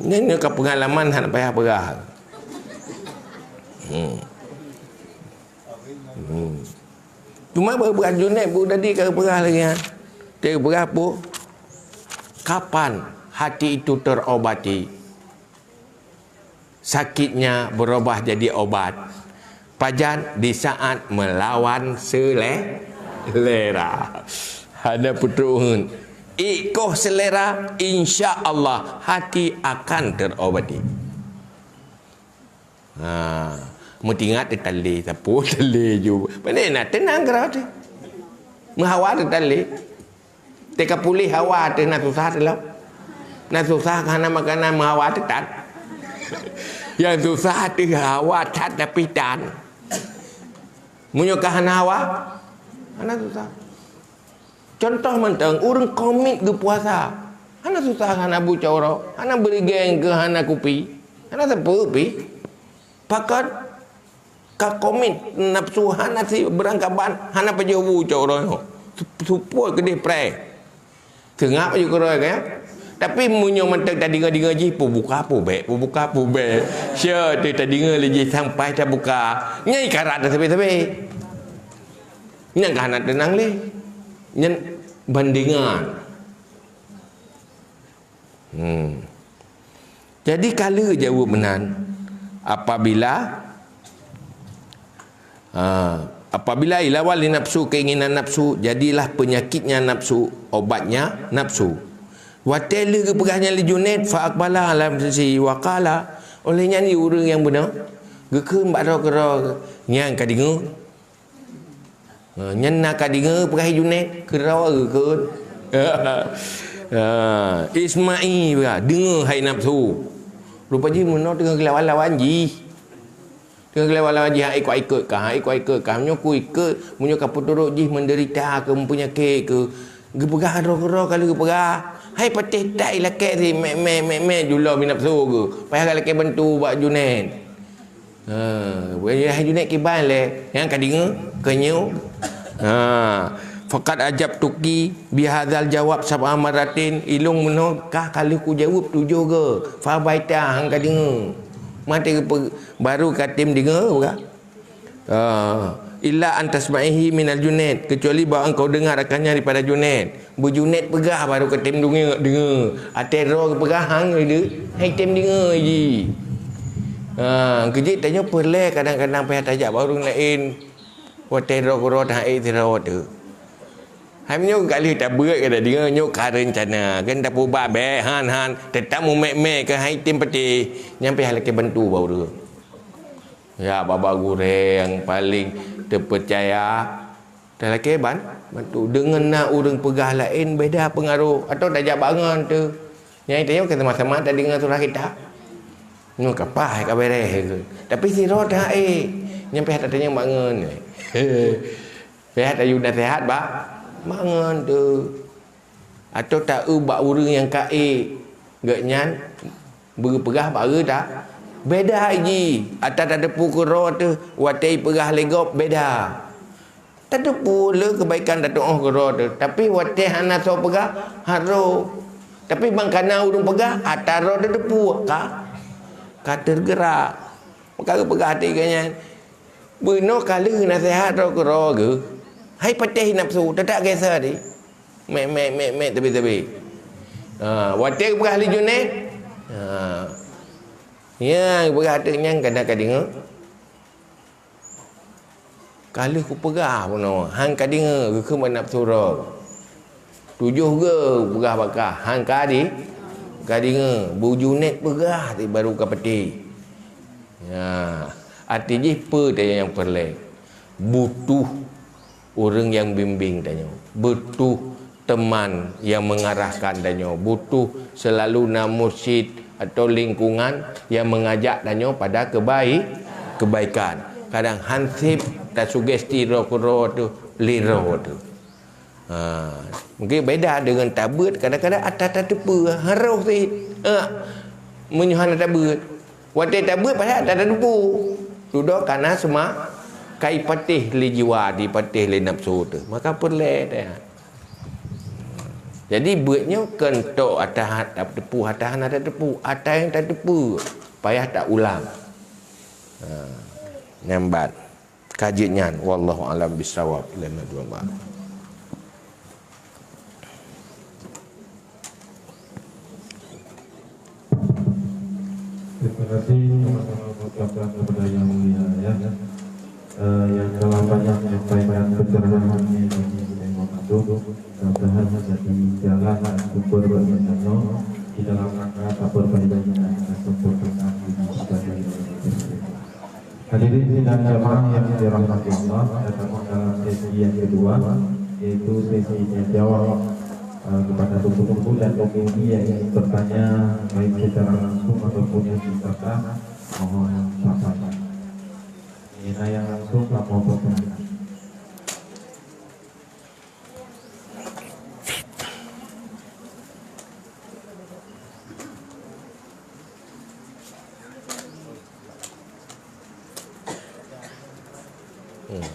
Nyan nyoe ka peungalaman hana payah peugah. Hmm. Hmm. Cuma beu-, beu-, Junaid bu tadi ka geupeugah lagèe nyan. Teupeugah peue? Kapan hati itu terobati? Sakitnya berubah jadi obat. Pajan di saat melawan sele-, selera. Hana peutrok heuet. Ikoh selera, insya Allah hati akan terobati. Ha, meutingat teutalé, sapeue talé ju. Pane na teunang keurah teuh. Meuhawa teutalé. Teuka puléh hawa teuh na susah teuh lom. Na susah ka hana makanan meuhawa teuh tan. Nyang susah teuh hawa that tapi tan. Meunyoe ka hana hawa, hana susah. Contoh mantong, ureueng komit geupuasa. Hana susah hana bu cot uroe, hana beurigeng keu hana kupi, hana sapeue pih. Pakat ka komit nafsu hana si beurangkaban, hana pajoh bu cot uroe nyoe. Su-, supot keudeh preh. Seungab aju keudroe kan? Tapi meunyoe mantong tadeungoe-deungoe jih, peubuka pubèk, peubuka pubèk. Syèe teuh tadeungoe lé jih sampai tabuka. Nyan ikarat sabe-sabe. Nyan ka hana teunang lé. Nyan bandingan. Hmm. Jadi, ka lheueh jaweueb meunan, apabila, ha, apabila ilawan li nafsu, keinginan nafsu, jadilah penyakitnya nafsu, obatnya nafsu. Watèe lheueh geupeugah nyan lé Junaid, fa aqbala ala nafsihi wa qala, oleh nyan di ureueng nyang beuna, geukheun bak droe keudroe, nyan ka deungoe. Ha, nyan na ka deungoe peugah Junaid, keudroe geukheun. Ha, isma'i, peugah, deungoe hai nafsu. Rupa jih meunoe teungoh geulawan-lawan jih. Teungoh geulawan-lawan jih, ha, ikot-ikot kah, ha, ikot-ikot kah. Meunyoe ku ikot, meunyoe ka peuturot jih menderita keu, meupeunyakét keu, geupeugah droe keudroe ka lheueh geupeugah. Hai patéh that ilakèe si mè-mè, mè-mè, julo mi nafsu keu. Payah galakèe bantu bak Junaid. Ha, wayah Junaid kiban lé, nyang ka deungoe, keunyoe. Ha, faqad ajabtuki bihadzal jawab sab'a marratin, ilôn meunoe ka, ka lheueh kujaweueb tujoh goe. Fa abaita, han ka deungoe. Maté geupe-, baru ka tem deungoe, bukan? Ha, illa an tasma'ihi minal Junaid, kecuali bahwa engkau dengar akannya daripada Junaid. Beujunet peugah baru katem deungoe, deungoe. Até droe geupeugah han lé, hai tem deungoe jih. Ha, keujeuet tanyoe peureulèe kadang-kadang payah tajak bak ureueng laén. Watèe droe keudroe taék sidroe teuh. Hai meunyoe ka lheueh tabeuet ka tadeungoe nyoe ka reuncana, kan tapeuba bèk han, han, teutap mumèk-mèk keu hai tem patéh. Nyan payah lakèe bantu bak ureueng. Ya, bak-bak gurèe nyang paleng teupeucaya. Talakèe ban-, bantu. Deungon na ureueng peugah laén beda peungaroh, atawa tajak bangon teuh. Nyang tanyoe ka sama-sama tadeungoe surah kitab. Nyoe ka paih ka beres. Tapi sidroe taék, nyan payah tatanyong bangon. Payah tayue naseuhat bak bangon teuh. Atawa taeu bak ureueng nyang ka ék, gobnyan beupeugah bak ureueng ta-, beda jih. Ata tateupeue keudroe teuh, watèe ipeugah lé gob beda. Tateupeue le keubaikan tatu'oh keudroe teuh, tapi watèe hana soe peugah, harôh. Tapi ban kana ureuëng peugah, atra droe teudeupue ka, ka teugerak. Maka geupeugah até geuh nyan, "Beunoe ka lheueh naseuhat droe keudroe geuh. Hai patéh nafeusu, teutap geuh sa di. Mek, mek, mek, mek, teubi-teubi." Ha, watée geupeugah lé Junaid, ha, nyang geupeugah até nyan kana ka deungoe. Ka lheueh kupeugah bunoe, han ka deungoe, geukheun bak nafeusu droe. Tujoh geupeugah bak kah, han ka di-, ka deungoe. Bu Junaid peugah, ti baru ka peuti. Ya, até jih peue teuh nyang peureulée? Butuh ureuëng nyang bimbing tanyoe. Butuh teman nyang mengarahkan tanyoe, butuh selalu na mursyid atau lingkungan nyang mengajak tanyoe pada kebai-, kebaikan. Kadang hansip tasugesti droe keudroe teuh, lé droe teuh. Ha, mungkin beda dengan tabeuet, kadang-kadang atra tateupeue, harôh sit. Ha, meunyoe hana tabeuet. Watée tabeuet padahai atra tateupeue. Dudoe kana seuma kai patéh lé jiwa, dipatéh lé nafeusu teuh. Maka peureulée teuh. Jadi, beuet nyoe kon tok atra ha-, tateupeue, atra hana tateupeue, atra nyang tateupeue, payah taulang. Ha, nyan ban. Ka jeuet nyan, wallahu a'lam bissawab. Lama dua malam. Terima kasih, sama-sama mengucapkan kepada Yang Mulia, ya. Eh, yang telah banyak menyampaikan pencerahan ini bagi Imam Abdul, mudah-mudahan menjadi jalan dan sumber bagi kita di dalam rangka taperbaiki dan kesempurnaan diri kita sendiri. Hadirin sidang jamaah yang dirahmati Allah, kita masuk dalam sesi yang kedua, yaitu sesi tanya jawab, eh, kepada tungku-tungku dan komisi yang ingin bertanya, baik secara langsung ataupun yang diserta, mohon sabar. Ini yang langsung kamu pertanyaan. Hmm.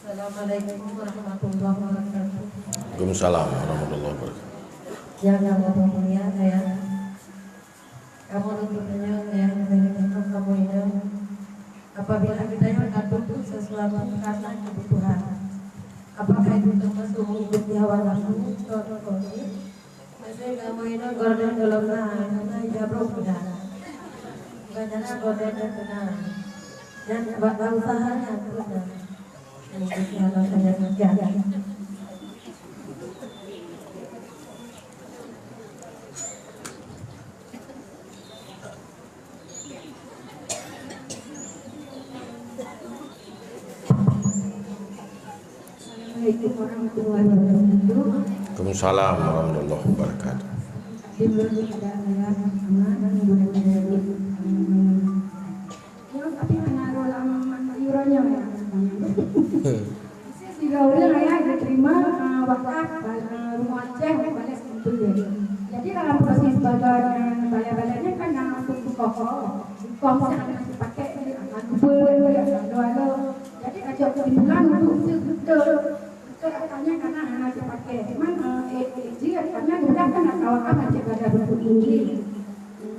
Assalamualaikum warahmatullahi wabarakatuh. Waalaikumsalam warahmatullahi wabarakatuh. Yang kamoe mulia, ya. Kamoe untuk tanya, ya, dari kamoe ini. Apabila kita yang butuh sesuatu karena kebutuhan, apakah itu termasuk mengikuti hawa nafsu atau kondisi? Meusé kamoe inong gorden golom na, na jabrok dah. Bukan jalan gorden dan tenang. Dan bak usaha nyan pun dah. Dan itu yang saya sampaikan. Assalamualaikum warahmatullahi wabarakatuh. Waalaikumsalam warahmatullahi wabarakatuh. Di bulan kita adalah anak dan bulan dari yang tapi pengaruh lama iurannya ya. Siga ureueng ayah diterima, eh, wakaf, eh, rumoh Aceh, balai seumpeuet. Jadi, dalam proses sebagai, eh, balai-balai nyan kan na untuk bukon, bukon mesti hana dipakai, jadi, akan kubur, akan dua lo. Jadi, kacok kesimpulan untuk betul, betul katanya karena hana dipakai. Cuman, eh, eh, eh, jika katanya mudah kan nak wakaf nanti pada buku tinggi.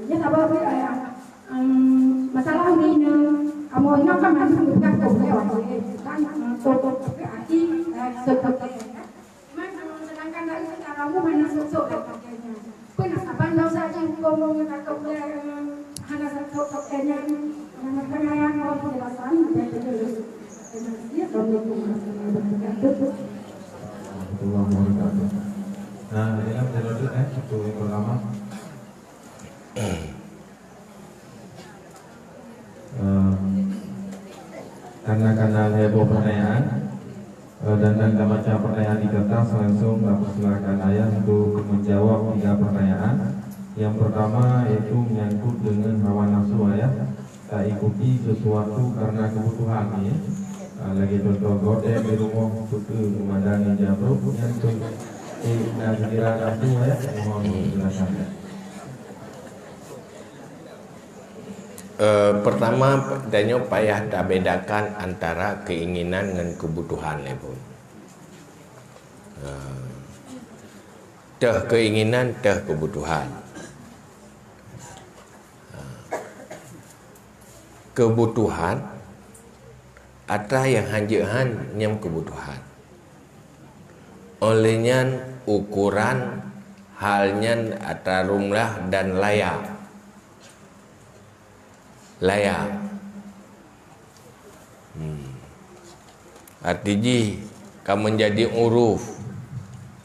Ya, sabar, eh, Em, masalah ni, em, kamoe inoe kan mandum geupeugah keu ulée watée kan, em, tôp-tôp keu aci, eh, sôk-sôk keu, kan. Cuman, em, sedangkan dari secara umum hana sôk-sôk dan sebagainya. Peue na saban dosa jih huköm ngon takot ulée, em, hana sôk-sôk keu nyan, nyan peunayaan ngon penjelasan dan terus. Terima kasih. Assalamualaikum warahmatullahi wabarakatuh. Warahmatullahi wabarakatuh. Nah, ini kan periode, eh, satu yang pertama. Em, karena, karena heboh pertanyaan, eh, dan, dan ka baca pertanyaan di kertas, langsung ka persilakan ayah untuk menjawab tiga pertanyaan. Yang pertama yaitu menyangkut dengan hawa nafsu ayah, tak ikuti sesuatu karena kebutuhan, ya. Eh, lagi contoh gorden di rumah, suka memandangi jabrok, nyan tu, eh, dan sekira nafsu ayah, mohon penjelasan. Eh, pertama, tanyoe payah tabedakan antara keinginan ngon kebutuhan lé pun. Eh, teuh keinginan, teuh kebutuhan. Eh, kebutuhan atra nyang hanjeuet han nyang kebutuhan. Oleh nyan, ukuran hal nyan atra lumrah dan layak. Layak. Hmm. Arti jih ka menjadi uruf,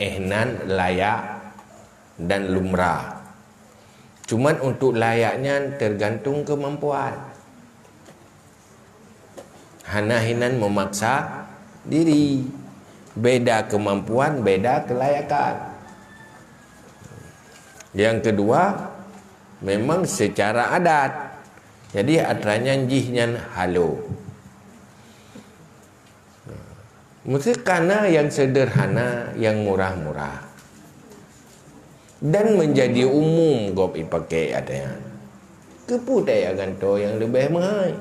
eh, nan layak dan lumrah. Cuman untuk layak nyan tergantung kemampuan. Hana hinan memaksa diri. Beda kemampuan, beda kelayakan. Yang kedua, memang secara adat. Jadi, atra nyan jih nyan halo. Mesti kana yang sederhana, yang murah-murah. Dan menjadi umum gob ipakai atra nyan. Keupeue tagantoe nyang leubeh meuhai?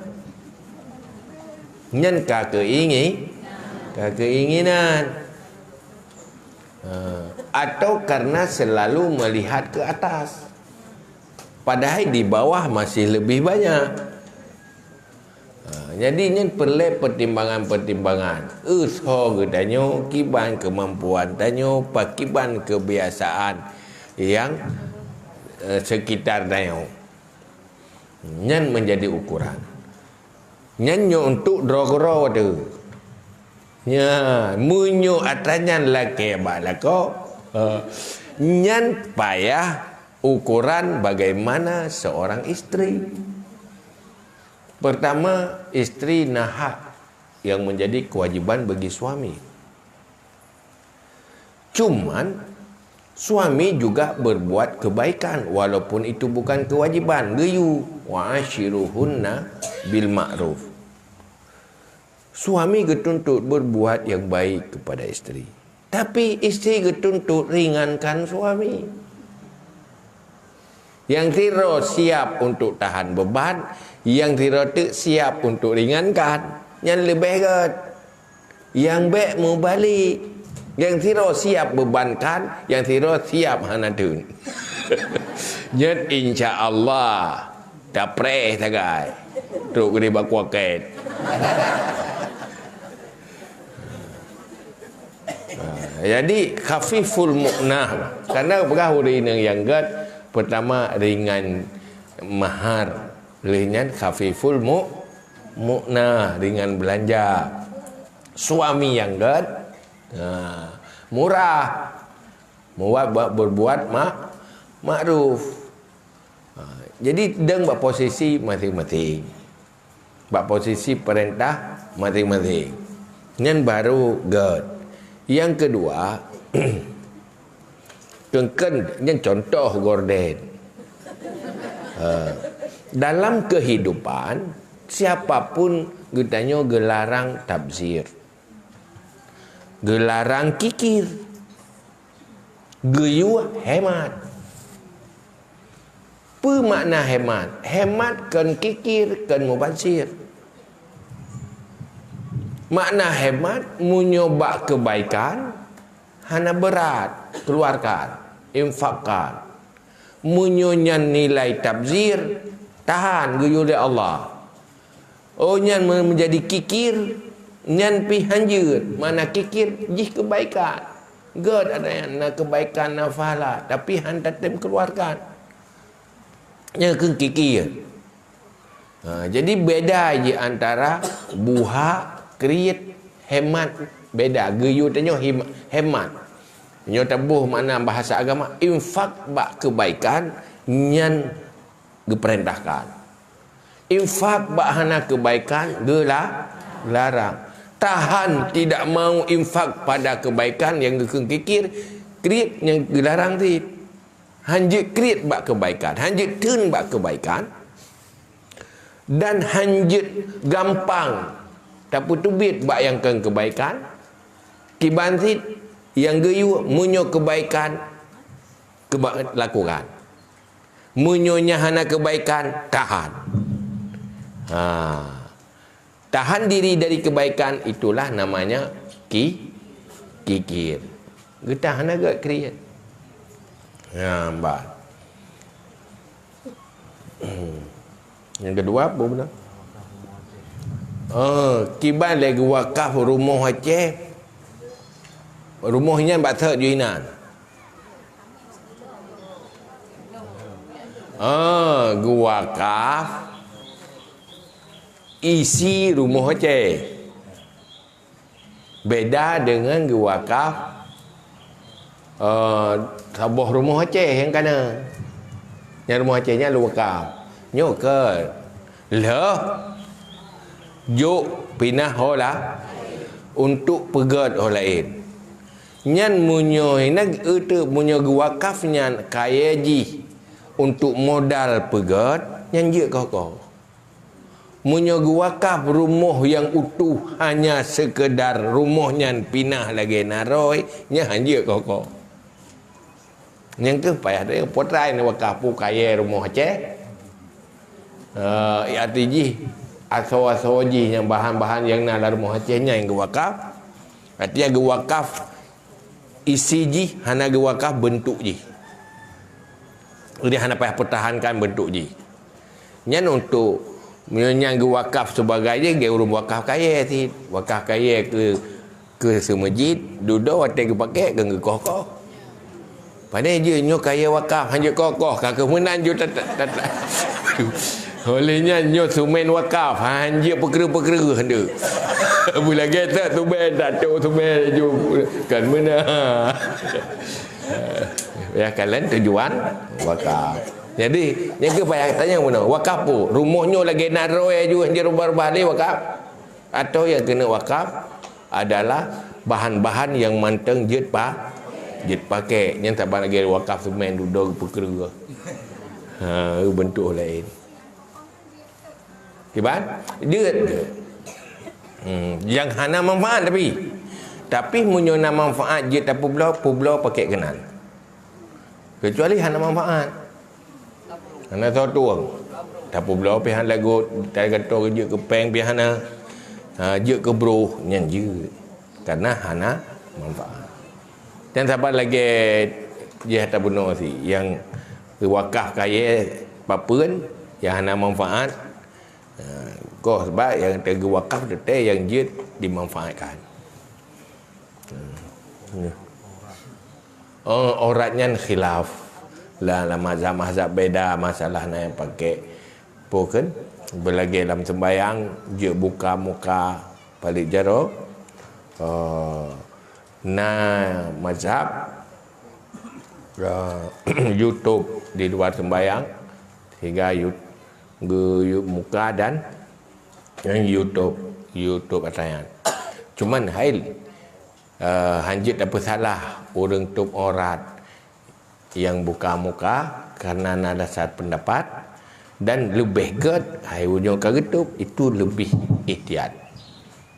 Nyan ka keuingi-, ka keinginan. Ha, atau karena selalu melihat ke atas. Padahai di bawah masih lebih banyak. Ha, jadi nyan peureulée pertimbangan-pertimbangan. Soe geutanyoe, kiban keumampuan tanyoe, pakiban keubiasaan nyang, eh, sekitar tanyoe. Nyan menjadi ukuran. Nyan nyoe untuk droe keudroe teuh. Nya, meunyoe atra nyan lakée bak lakoe, eh, nyan payah ukuran bagaimana seorang isteri. Pertama, isteri na hak yang menjadi kewajiban bagi suami. Cuman, suami juga berbuat kebaikan walaupun itu bukan kewajiban. Geuyue, "Wa asyiruhunna bil ma'ruf." Suami geutuntut berbuat yang baik kepada isteri. Tapi isteri geutuntut ringankan suami. Nyang sidroe siap untuk tahan beban, nyang sidroe teuk siap untuk ringankan. Nyan leubeh gét. Nyang bék meubalek. Nyang sidroe siap bebankan, nyang sidroe siap hana teun. Nyan insya Allah. Tapreh sagai. Trok geude bak kuakét. Ha, jadi khafiful mu'nah. Karena peugah ureuëng inong nyang gét, pertama ringan mahar, lheueh nyan khafiful mu-, mu'nah, ringan belanja. Suami nyang gét, ha, murah. Muat bak berbuat mak-, makruf. Ha, jadi deng bak posisi masing-masing. Bak posisi perintah masing-masing. Nyan baru gét. Yang kedua, kengken nyan contoh gorden. Ha, dalam kehidupan, siapapun geutanyoe geularang tabzir. Geularang kikir. Geuyue hemat. Peue makna hemat? Hemat kon kikir, kon mubazir. Makna hemat, meunyoe bak keubaikan, hana beurat, keuluarkan, infakkan. Meunyoe nyan nilai tabzir, tahan geuyue lé Allah. Oh, nyan meu-, meujadi kikir, nyan pih hanjeuet. Makna kikir jih keubaikan. Gét ada nyang na keubaikan, na pahala, tapi han tatem keuluarkan. Nyan keuh kikir. Ha, jadi beda jih antara buhak, kriet, hemat. Beda, geuyue tanyoe him-, hemat. Nyoe taboh makna bahasa agama, infak bak keubaikan nyan geupeurintahkan. Infak bak hana keubaikan geula-, larang. Tahan tidak mau infak pada keubaikan nyang geukheun kikir, kriet nyang geularang cit. Hanjeuet kriet bak keubaikan, hanjeuet theun bak keubaikan, dan hanjeuet gampang tapeuteubiet bak nyang kon keubaikan, kiban cit nyang geuyue meunyoe keubaikan keuba-, lakukan. Meunyoe nyan hana keubaikan, tahan. Ha. Tahan diri dari kebaikan, itulah namanya ki-, kikir. Geutahan hana gét kriet. Ya, bah. Nyang keudua apa beuna? Oh, kiban lé geuwakaf rumoh Aceh. Rumoh nyan bak sot ju inan. Ah, geuwakaf isi rumoh Aceh. Beda deungon geuwakaf, eh, saboh rumoh Aceh nyang kana. Nyang rumoh Aceh nyan lôn wakaf. Nyoe keuh lheueh jok pinah ho la-, untuk peugét ho laén. Nyan meunyoe na, meunyoe geuwakaf nyan kayée jih untuk modal peugét, nyan jeuet keu ho. Meunyoe geuwakaf rumoh nyang utoh hanya seukeudar rumoh nyan pinah lagée naroi, nyan han jeuet keu ho. Nyang keuh payah teuh, po trai neuwakaf peue kayée rumoh Aceh. Eh, arti jih, asoe-asoe jih nyang bahan-bahan nyang na lam rumoh Aceh nyan nyang geuwakaf. Arti nyang geuwakaf isi jih, hana geuwakaf beuntuk jih. Jadi hana payah peutahankan beuntuk jih. Nyan untuk meunyoe nyang geuwakaf sibagai jih, geu ureuëng wakaf kayée cit. Wakaf kayée keu, keu seumeujid, dudoe watée geupakék keu geukoh-koh. Padahai jeuet nyoe kayée wakaf, han jeuet koh-koh, ka keuh meunan jeuet tat-, tat-, tat-, Oleh nyan nyoe seumén wakaf, han jeuet peukreueh-peukreueh deuk. Beulagée tak seumén, tak cok seumén ju, kan meunan. Ya, kalian tujuan wakaf. Jadi, nyang keuh payah tanyong meunoe, wakaf peue? Rumoh nyoe lagée naroi ju, han jeuet rubah-rubah lé wakaf. Atau nyang keuneuk wakaf adalah bahan-bahan nyang mantong jeuet pa-, jeuet pakék. Nyan saban lagée wakaf seumén dudoe geupeukreueh. Ha, beuntuk laén. Kiban? Jeuet. Hmm, nyang hana manfaat tapi. Tapi meunyoe na manfaat jeuet tapeubloe, peubloe pakék keunan. Keucuali hana manfaat. Hana soe tueng. Tapeubloe pih hana lagot, tai gato jeuet keu péng pih hana. Ha, jeuet keu broh, nyan jeuet. Karena hana manfaat. Dan saban lagée jih tabunoe si, nyang geuwakaf kayée papeuen, nyang hana manfaat, ha, koh sabab nyang teugeuwakaf teuntée nyang jeuet dimanfaatkan. Hmm. Oh, aurat nyan khilaf. Lah, lam mazhab-mazhab beda masalah na nyang pakék. Peue kheun? Beulagée lam seumbayang, jeuet buka muka paleuet jaroe. Oh, na mazhab, ah, YouTube di luwa seumbayang, sehingga you-, geu-, you-, muka dan, dan YouTube, YouTube atayan. Cuman hai Eh, hanjeuet tapeusalah ureuëng tôb aurat nyang buka muka, karena na dasar peundapat, dan leubeh gét hai ujoe ka geutôb, itu leubeh ihtiyat,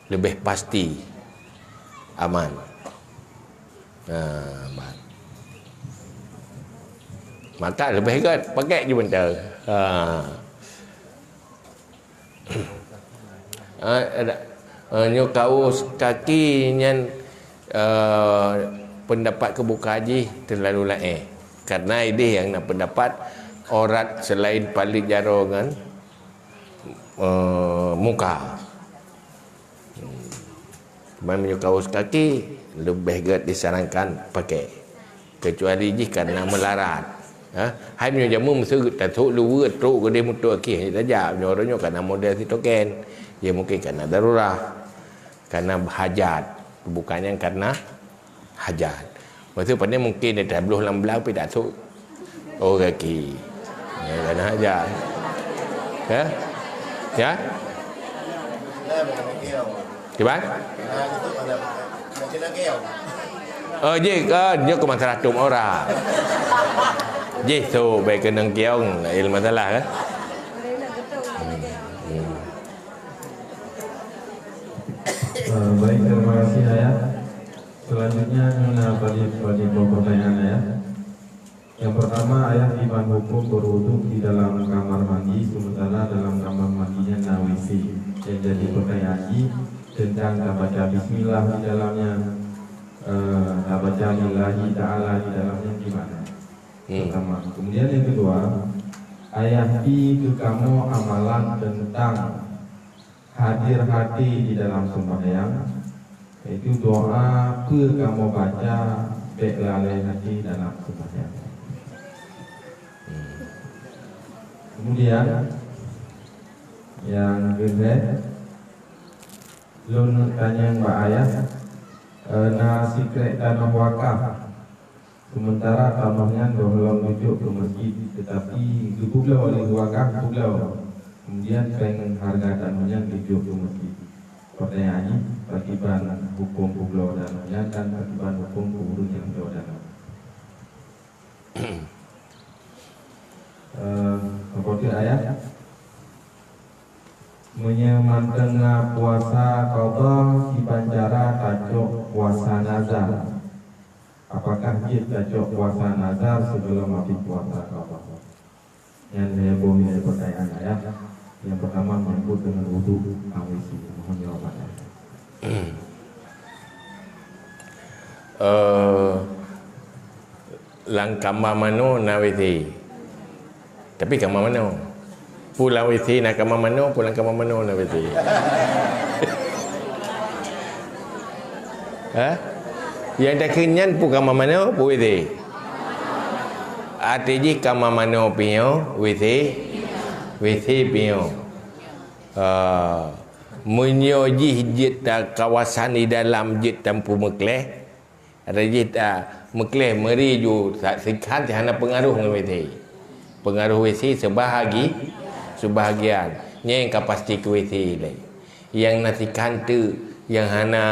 leubeh pasti aman. Ha, aman. Maka leubeh gét pakai je mantong. Ha. Ah, ada. Ah, nyoe kaos kaki nyan, ah, peundapat keubuka jih teulalu laén. Karena ideh nyang na peundapat aurat selain paleuet jaroe ngon, eh, muka. Teuma meunyoe kaos kaki, leubeh gét disarankan pakai. Kecuali jih karena meularat. Ha? Hai meunyoe jameun meuseuet tasôk luweue trok geudeh meutoe akhé hana tajak. Meunyoe uroe nyoe karena model sitoken. Ya mungkin karena darurah. Karena hajat. Bukan nyang karena hajat. Maksud pandai mungkin dia tabloh lam blang tapi tak sôk. Oh, kaki. Ya, karena hajat. Ya? Ya? Kiban? Oh, jih, ah, nyoe keu masalah tôb aurat. Jih, so, baik keunong kiong, lain masalah, kan? Hmm. Hmm. Eh, baik, terima kasih, Ayah. Selanjutnya, nyoe na balik, balik pertanyaan, Ayah. Yang pertama, Ayah, kiban hukum berwudu di dalam kamar mandi, sementara dalam kamar mandinya na Jadi pertanyaan jih tentang tabaca bismillah di dalamnya, eh, tabaca lillahi ta'ala di dalamnya gimana? Hmm. Pertama. Kemudian yang kedua, ayah pi keu kamoe amalan tentang hadir hati di dalam sembahyang, yaitu doa peue kamoe baca bék lalai hati dalam sembahyang. Hmm. Kemudian yang kedua, lôn tanyong bak ayah, eh, na sikrek tanoh wakaf. Sementara tanoh nyan gohlom geujok keu masjid, teutapi geupubloe lé wakaf publoe. Kemudian péng hareuga tanoh nyan geujok keu masjid. Pertanyaan jih, pakriban huköm publoe tanoh nyan dan pakriban huköm keu ureuëng nyang bloe tanoh? Eh, apa tu ayat? Meunyoe mantong na puasa qadha, kiban cara tacok puasa nazar. Apakah jeuet tacok puasa nazar sigohlom habéh puasa qadha? Nyan lhée boh nilai pertanyaan ayah. Yang pertama menyangkut dengan wudhu dan W C. Mohon jawabannya. Eh, lam kama manoe na W C. Tapi kama manoe. Peue lam W C na kama manoe, peue lam kama manoe na W C. Ha? Nyang takheun nyan peue kama manoe, peue W C. Até jih kama manoe piôh, W C, W C piôh. Ah, meunyoe jih jeuet ta kawasan di dalam jeuet tapeumeukleh, Rajih ta meukleh meuri ju sa-, sikhan hana peungaruh ngon W C. Peungaruh W C seubahagi-, seubahagian. Nyan ka pasti keu W C lé. Nyang na sikhan teuk nyang hana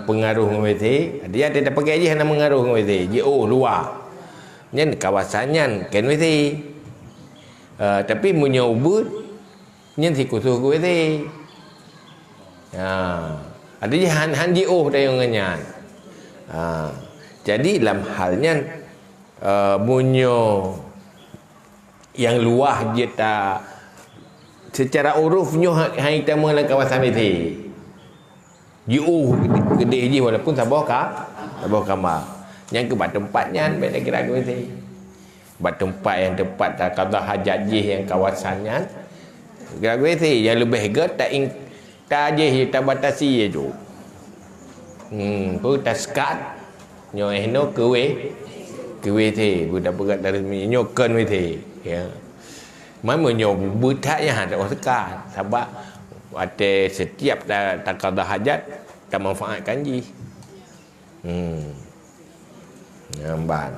peungaruh ngon W C, dia, dia tapakèk jih hana meungaruh ngon W C, jiôh luwa. Nyan kawasan nyan kén W C. Ah, tapi meunyoe ubeuet, nyan sikhusos keu W C. Ha, artinya han, han jiôh tayong ngon nyan. Ha, jadi lam hal nyan, eh, meunyoe nyang luwah jeuet ta, secara uruf nyoe ha-, hai tamong lam kawasan W C. Jiôh keudeh jih walaupun saboh ka, saboh kama. Nyang keu bak teumpat nyan bèk takira keu W C. Bak teumpat nyang teumpat taqadha hajat jih nyang kawasan nyan, geura W C nyang leubeh gèt ta-, tajih tabatasi jih tu. Hmm, peue tasekat nyoe, eh, nyoe keu W-, keu W C, peue tapeugah taresmi nyoe kon W C, ya. Man meunyoe beuthat nyan hana sekat, sabab watèe setiap ta-, taqadha hajat tamanfaatkan jih. Hmm. Nyan ban.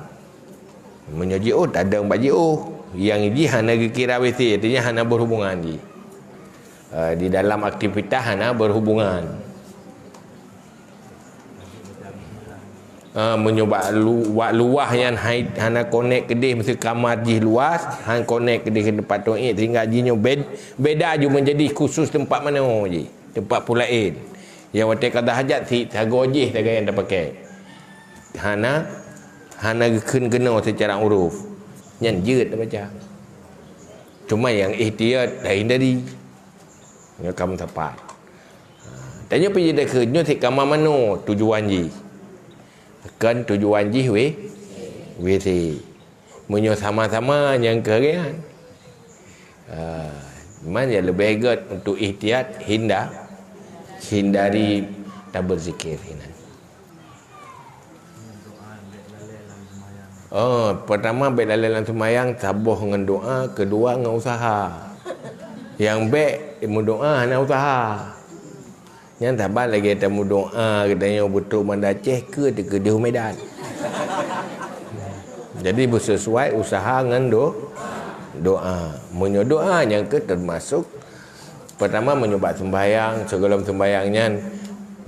Meunyoe jiôh, tadong bak jiôh. Nyang jih hana geukira W C, artinya hana berhubungan jih. Eh, di dalam aktivitas hana berhubungan. Ah, meunyoe bak lu-, bak luwah nyan hai, hana konek keudeh, meusti kamar jih luwah, han konek keudeh keu teumpat toilet, sehingga jih nyoe bed-, beda ju menjadi khusus teumpat manoe jih. Teumpat peue laén. Nyang watèe qadha hajat si sagoe jih sagai nyang tapakèk. Hana, hana geukheun keunoe seucara uruf. Nyan jeuet tabaca. Cuma nyang ihtiyat laén dari. Nyoe ka meusapat. Ha, tanyoe pih jeuet takheun nyoe si kama manoe tujuan jih. Kan tujuan jih W-, W C. Meunyoe sama-sama nyang keu harian. Ah, man nyang leubeh gèt untuk ihtiyat, hinda-, hindari tabeuzikir hinan. Oh, pertama bèk lalai lam seumayang saboh ngon doa, keudua ngon useuha. Nyang bèk meudoa hana useuha. Nyan saban lagèe tameudoa geutanyoe beutrok Banda Aceh keu teukeudeuh Medan. Jadi beuseusuai useuha ngon do-, doa. Meunyoe doa nyang keu teumasok, pertama meunyoe bak seumbahyang, sigohlom seumbahyang nyan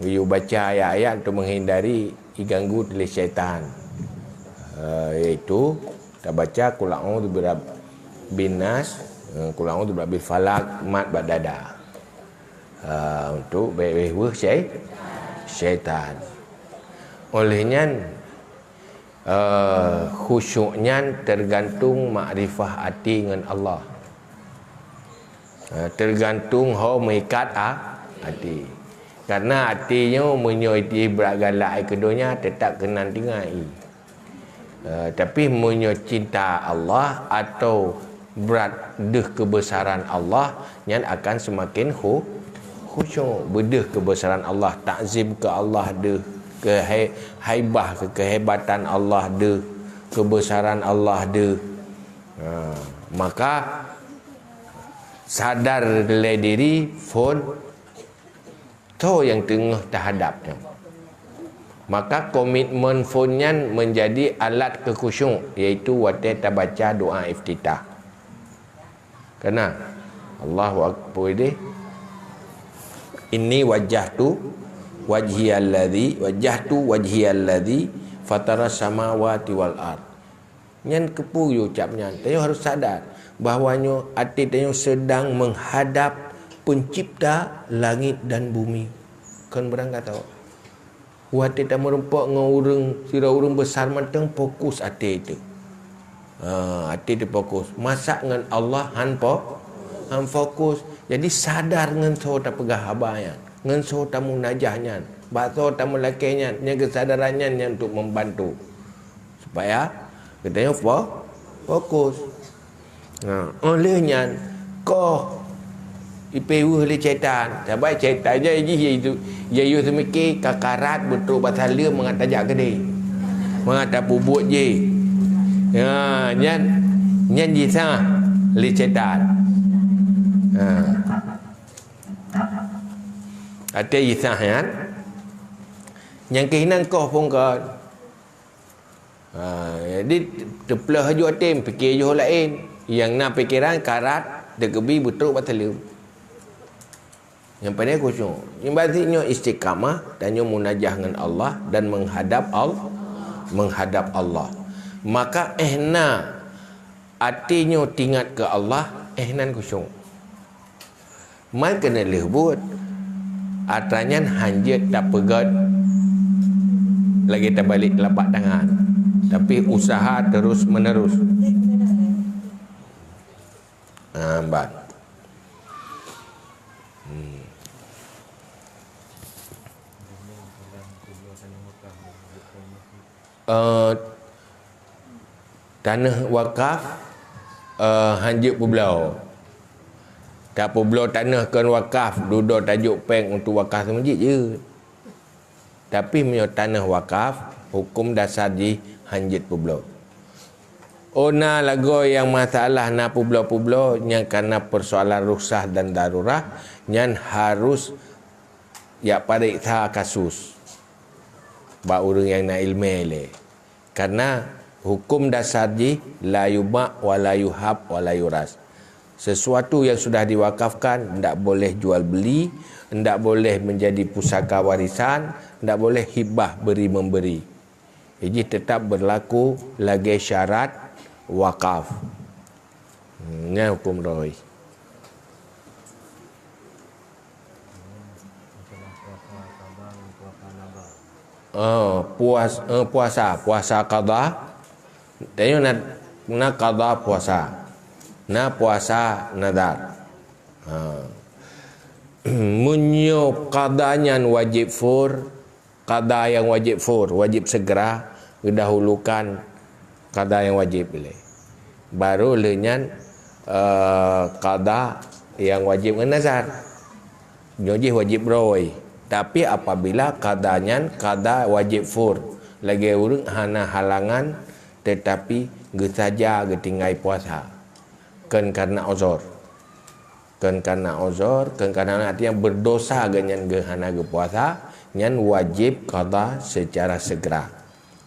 geuyue baca ayat-ayat untuk menghindari diganggu lé syaitan. Eh, iaitu tabaca Qul a'udzu birabbin nas, eh, Qul a'udzu birabbil falaq, mat bak dada. Ha, untuk bèk weueh syai-, syaitan. Oleh nyan, eh, khusyuk nyan teugantung makrifah até ngon Allah. Eh, teugantung ho meuikat a-, Até. Karena até nyoe meunyoe jih brat galak ai keu donya, teutap keunan tinggai. Eh, tapi meunyoe cinta Allah atau brat deuh keubeusaran Allah, nyan akan seumaken khu-, khusyuk. Beudeuh keubeusaran Allah, takzim keu Allah deuh, keu hai-, haibah, keu keuhebatan Allah deuh, keubeusaran Allah deuh. Ha, maka sadar lé diri phon tho nyang teungoh tahadap nyoe. Maka komitmen phon nyan meunjadi alat keu khusyuk, yaitu watée tabaca doa iftitah. Kana, Allahu Akbar deh. Inni wajjahtu wajhiyalladzi, wajjahtu wajhiyalladzi fataras samawati wal ard. Nyan keupeue ucap nyan? Tanyoe harus sadar bahwa nyoe até tanyoe sedang menghadap Pencipta langit dan bumi. Kon barang gato. Watée tameurumpok ngon ureuëng, sidroe ureuëng besar mantong fokus até teuh. Ha, até teuh fokus. Masak ngon Allah han po-, han fokus. Jadi sadar ngon soe tapeugah haba nyan, ngon soe tamunajah nyan, bak soe tameulakée nyan, nyang keusadaran nyan nyang untuk membantu. Supaya geutanyoe fo-, fokus. Ha, óh lheueh nyan, koh ipeuweuh lé syaitan. Sabab syaitan jai jih, yaitu, yaitu seumike ka karat beutrok bak saleuem mangat tajak keudeh. Mangat tapeubuet jih. Ha, nyan, nyan jisah lé syaitan. Ha. Até jisah nyan. Nyang keuhinan koh phon kon. Ha, jadi, teuplôh laju até, pikée yoh laén. Nyang na pikeran karat, teukeubi beutrok bak saleuem. Nyang pandai khusyuk. Nyang pasti nyoe istiqamah, tanyoe munajah ngon Allah dan menghadap Al-, menghadap Allah. Maka éh na até nyoe teuingat keu Allah, éh nan khusyuk. Man keuneuk lheueh buet, atra nyan hanjeuet tapeugét lagée tabalek telapak tangan, tapi usaha terus menerus. Ah, ban. Hmm. Eh, taneuh wakaf, eh, hanjeuet peubloe. Tapeubloe taneuh kon wakaf, dudoe tajok péng untuk wakaf meuseujid jeuet. Tapi meunyoe taneuh wakaf, huköm dasar jih hanjeuet peubloe. Oh, na lagoe nyang masalah na peubloe-peubloe nyang kana persoalan rukhsah dan darurah, nyan harus jak pareksa kasus bak ureuëng nyang na iéleumé lé. Karena huköm dasar jih la yubah wa la yuhab wa la yuras. Sesuatu yang sudah diwakafkan ndak boleh jual beli, ndak boleh menjadi pusaka warisan, ndak boleh hibah beri memberi. Jih tetap berlaku lagée syarat wakaf. Hmm, nyan huköm roh. Oh, puas-, eh, puasa, puasa qadha. Tanyoe na, na qadha puasa. Na puasa nazar. Ha. Meunyoe qadha nyan wajéb fur, qadha nyang wajéb fur, wajéb segera, geudahulukan qadha nyang wajéb ilée. Baru lheueh nyan, eh, qadha nyang wajéb ngon nazar. Nyoe jih wajéb roi. Tapi apabila qadha nyan qadha wajéb fur, lagée ureuëng hana halangan teutapi geusaja geutinggai puasa, kon karena uzur. Kon karena uzur, kon karena artinya berdosa geuhnyan geuhana geupuasa, nyan wajéb qadha secara segera.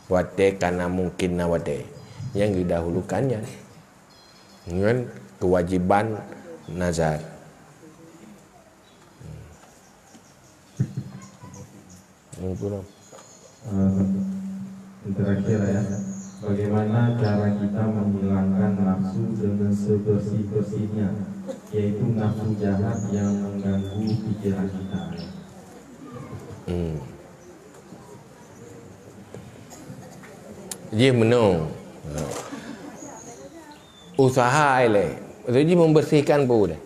Watée kana mungkin na watée. Nyang geudahulukan nyan. Nyan kewajiban nazar. Mungkin. Eh, yang terakhir ya, bagaimana cara kita menghilangkan nafsu dengan sebersih-bersihnya, yaitu nafsu jahat yang mengganggu pikiran kita? Hmm. Jih meunoe. Usaha ilée. Maksud jih membersihkan peue deh?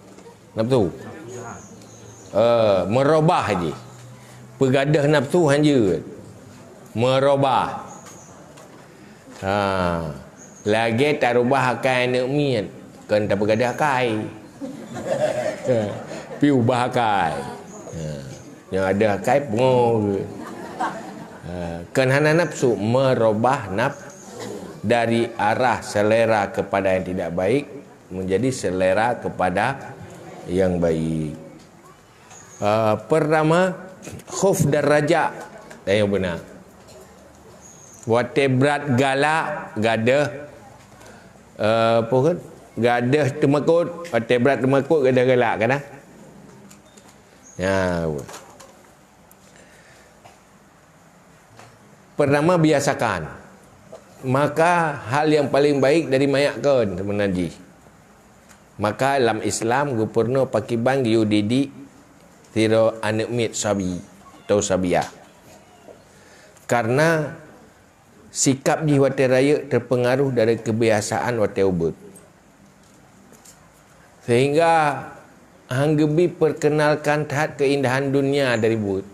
Nafsu. Eh, meurobah jih. Peugadôh nafsu hanjeuet. Meurobah. Ha. Lagée tarubah akai aneuëk miet, kon tapeugadôh akai. Ha. Piubah akai. Ha. Nyang ada akai pungo. Ha. Kon hana nafsu, meurobah naf-, dari arah selera kepada yang tidak baik menjadi selera kepada yang baik. Ah, pertama, khauf dan raja. Tanyong beuna. Watée brat galak, gadôh, eh, apa kan? Gadôh teumakot. Watée brat teumakot, gadôh galak, kan? Ya. Pertama, biasakan. Maka hal yang paling baik dari manyak kon sebenarnya jih. Maka lam Islam geupeureunoe pakriban geuyue didik sidroe aneuëk miet sabi atau sabiah. Karena sikap jih watée rayeuk teupeungaruh dari keubiasaan watée ubeuet. Sehingga han geubi perkenalkan that keindahan dunia dari buet.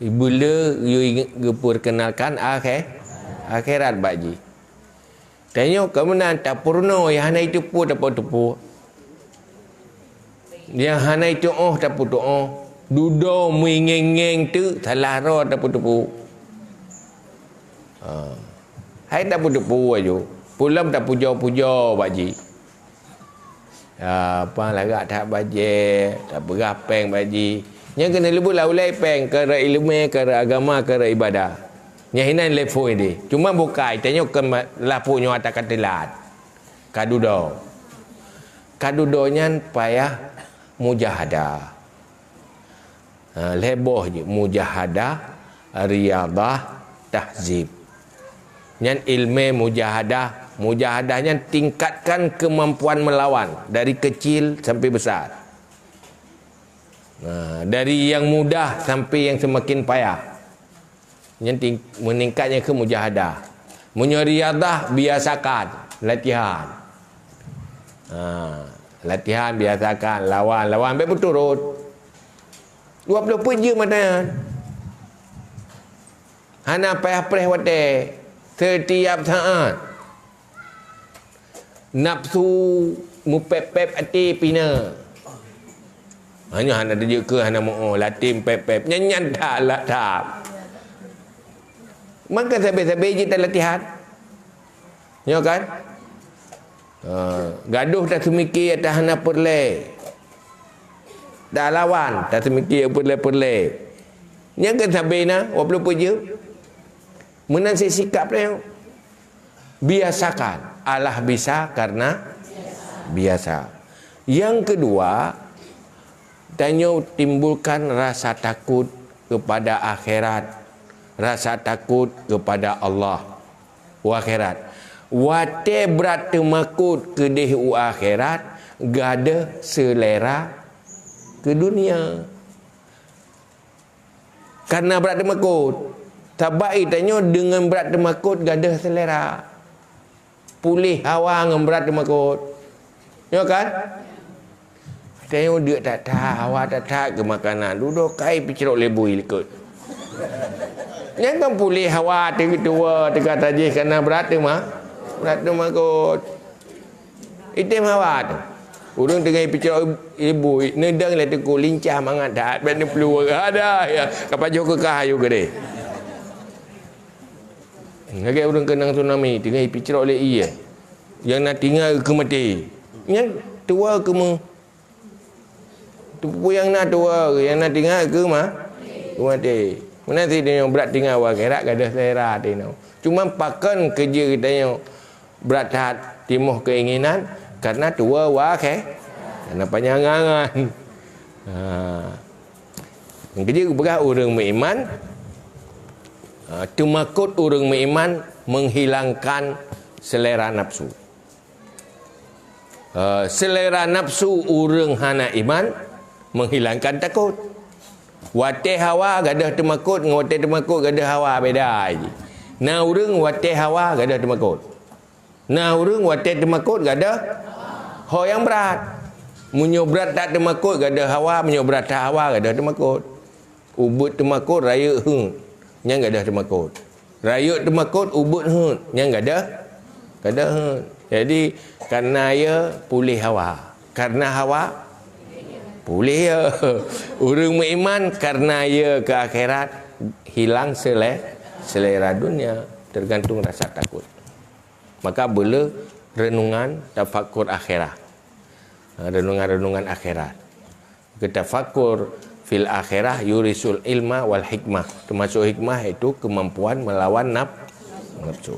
Ibeule geuperkenalkan akhé-, akhirat bak jih. Tanyoe keumeunang tapeurunoe nyang hana jiteupeue tapeuteupeu. Nyang hana jitu'oh tapeutu'oh. Dudoe meuingeng-ingeng teuk salah droe tapeuteupeu. Ha. Hai tapeuteupeu aju. Peulom tapujoe-pujoe bak jih. Ya, apa lagak that bajée, tapeugah péng bak jih. Nyang keuneuk leubeh lah ulée péng, keu rot ileumé, keu rot agama, keu rot ibadah. Nyang hinan level deh. Cuma bukai, tanyoe keu ma-, lapuk nyoe ata ka teulat. Ka dudoe. Ka dudoe nyan payah mujahadah. Ha, lhée boh jih, mujahadah, riyadah, tahzib. Nyan ilmé mujahadah. Mujahadah nyan tingkatkan kemampuan melawan dari kecil sampai besar. Ha, dari yang mudah sampai yang semakin payah. Nyan ting-, meuningkatnya ke mujahadah. Meunyoe riyadah, biasakan latihan. Ha, latihan biasakan, lawan, lawan, bék beuturot. Dua ploh peuet jeuem mata nyan. Hana payah preh watée, setiap saat. Nafsu meupép-pép até pih na. Hanya hana teujeuet keu hana meu-, oh, latih meupép-pép. Nyan, nyan that, lah that. Maka sabe-sabe jih talatihan. Nyoe kan? Ha, gadoh taseumike ata hana peureulée. Talawan taseumike peureulée-peureulée. Nyan kan sabe na, dua ploh peuet jeuem. Meunan sisikap nyoe. Biasakan. Allah bisa karena biasa. Yang kedua, tanyoe timbulkan rasa takut kepada akhirat, rasa takut kepada Allah. U akhirat. Watée brat teumakot keudeh u akhirat, gadôh seulera keu dunia. Karena brat teumakot. Sabab geutanyoe deungon brat teumakot gadôh seulera. Puléh hawa ngon brat teumakot. Nyoe kan? Tanyoe deuk that-that, hawa that-that keu makanan. Dudoe kai picrok libui likot. Nyan kan puléh hawa teuh tuwoe teuka tajih karena brat teuma-, brat teumakot. Item hawa tu. Ureuëng teungoh ipicok ibu, neudong lé teungku lincah mangat that, bék neuplueng. Ada, ya. Kapajoh keu kah ayu gede. Lagée ureuëng keunong tsunami, teungoh ipicok lé ié. Nyang na tinggai keu maté. Nyan tuwoe keu meu-, Teupeu nyang na tuwoe, nyang na tinggai keu ma-, keu maté. Meunan sidroe brat tinggai u akhirat gadôh seulera tinoe. Cuma pakon keujeuet geutanyoe brat that timoh keinginan karena tuwoe u akhé-, karena panyang angan. Ha. Nyang keujeuet geupeugah ureuëng meuiman, ha, teumakot ureuëng meuiman menghilangkan selera nafsu. Eh, selera nafsu ureuëng hana iman menghilangkan takot. Watée hawa gadôh teumakot ngon watée teumakot gadôh hawa beda jih. Na ureuëng watée hawa gadôh teumakot. Na ureuëng watée teumakot gadôh ho nyang brat. Meunyoe brat that teumakot, gadôh hawa, meunyoe brat that hawa, gadôh teumakot. Ubeuet teumakot, rayeuk heuet, nyan gadôh teumakot. Rayeuk teumakot, ubeuet heuet, nyan gadôh, gadôh heuet. Jadi, kareuna ye puléh hawa. Kareuna hawa, puléh ye. Ureuëng meuiman kareuna ye keu akhirat, hilang sele-, selera dunia, tergantung rasa takut. Maka beu le renungan tafakur akhirah. Ha, renungan-renungan akhirat. Ketafakur fil akhirah yurisul ilma wal hikmah. Termasuk hikmah iaitu kemampuan melawan naf-, nafsu.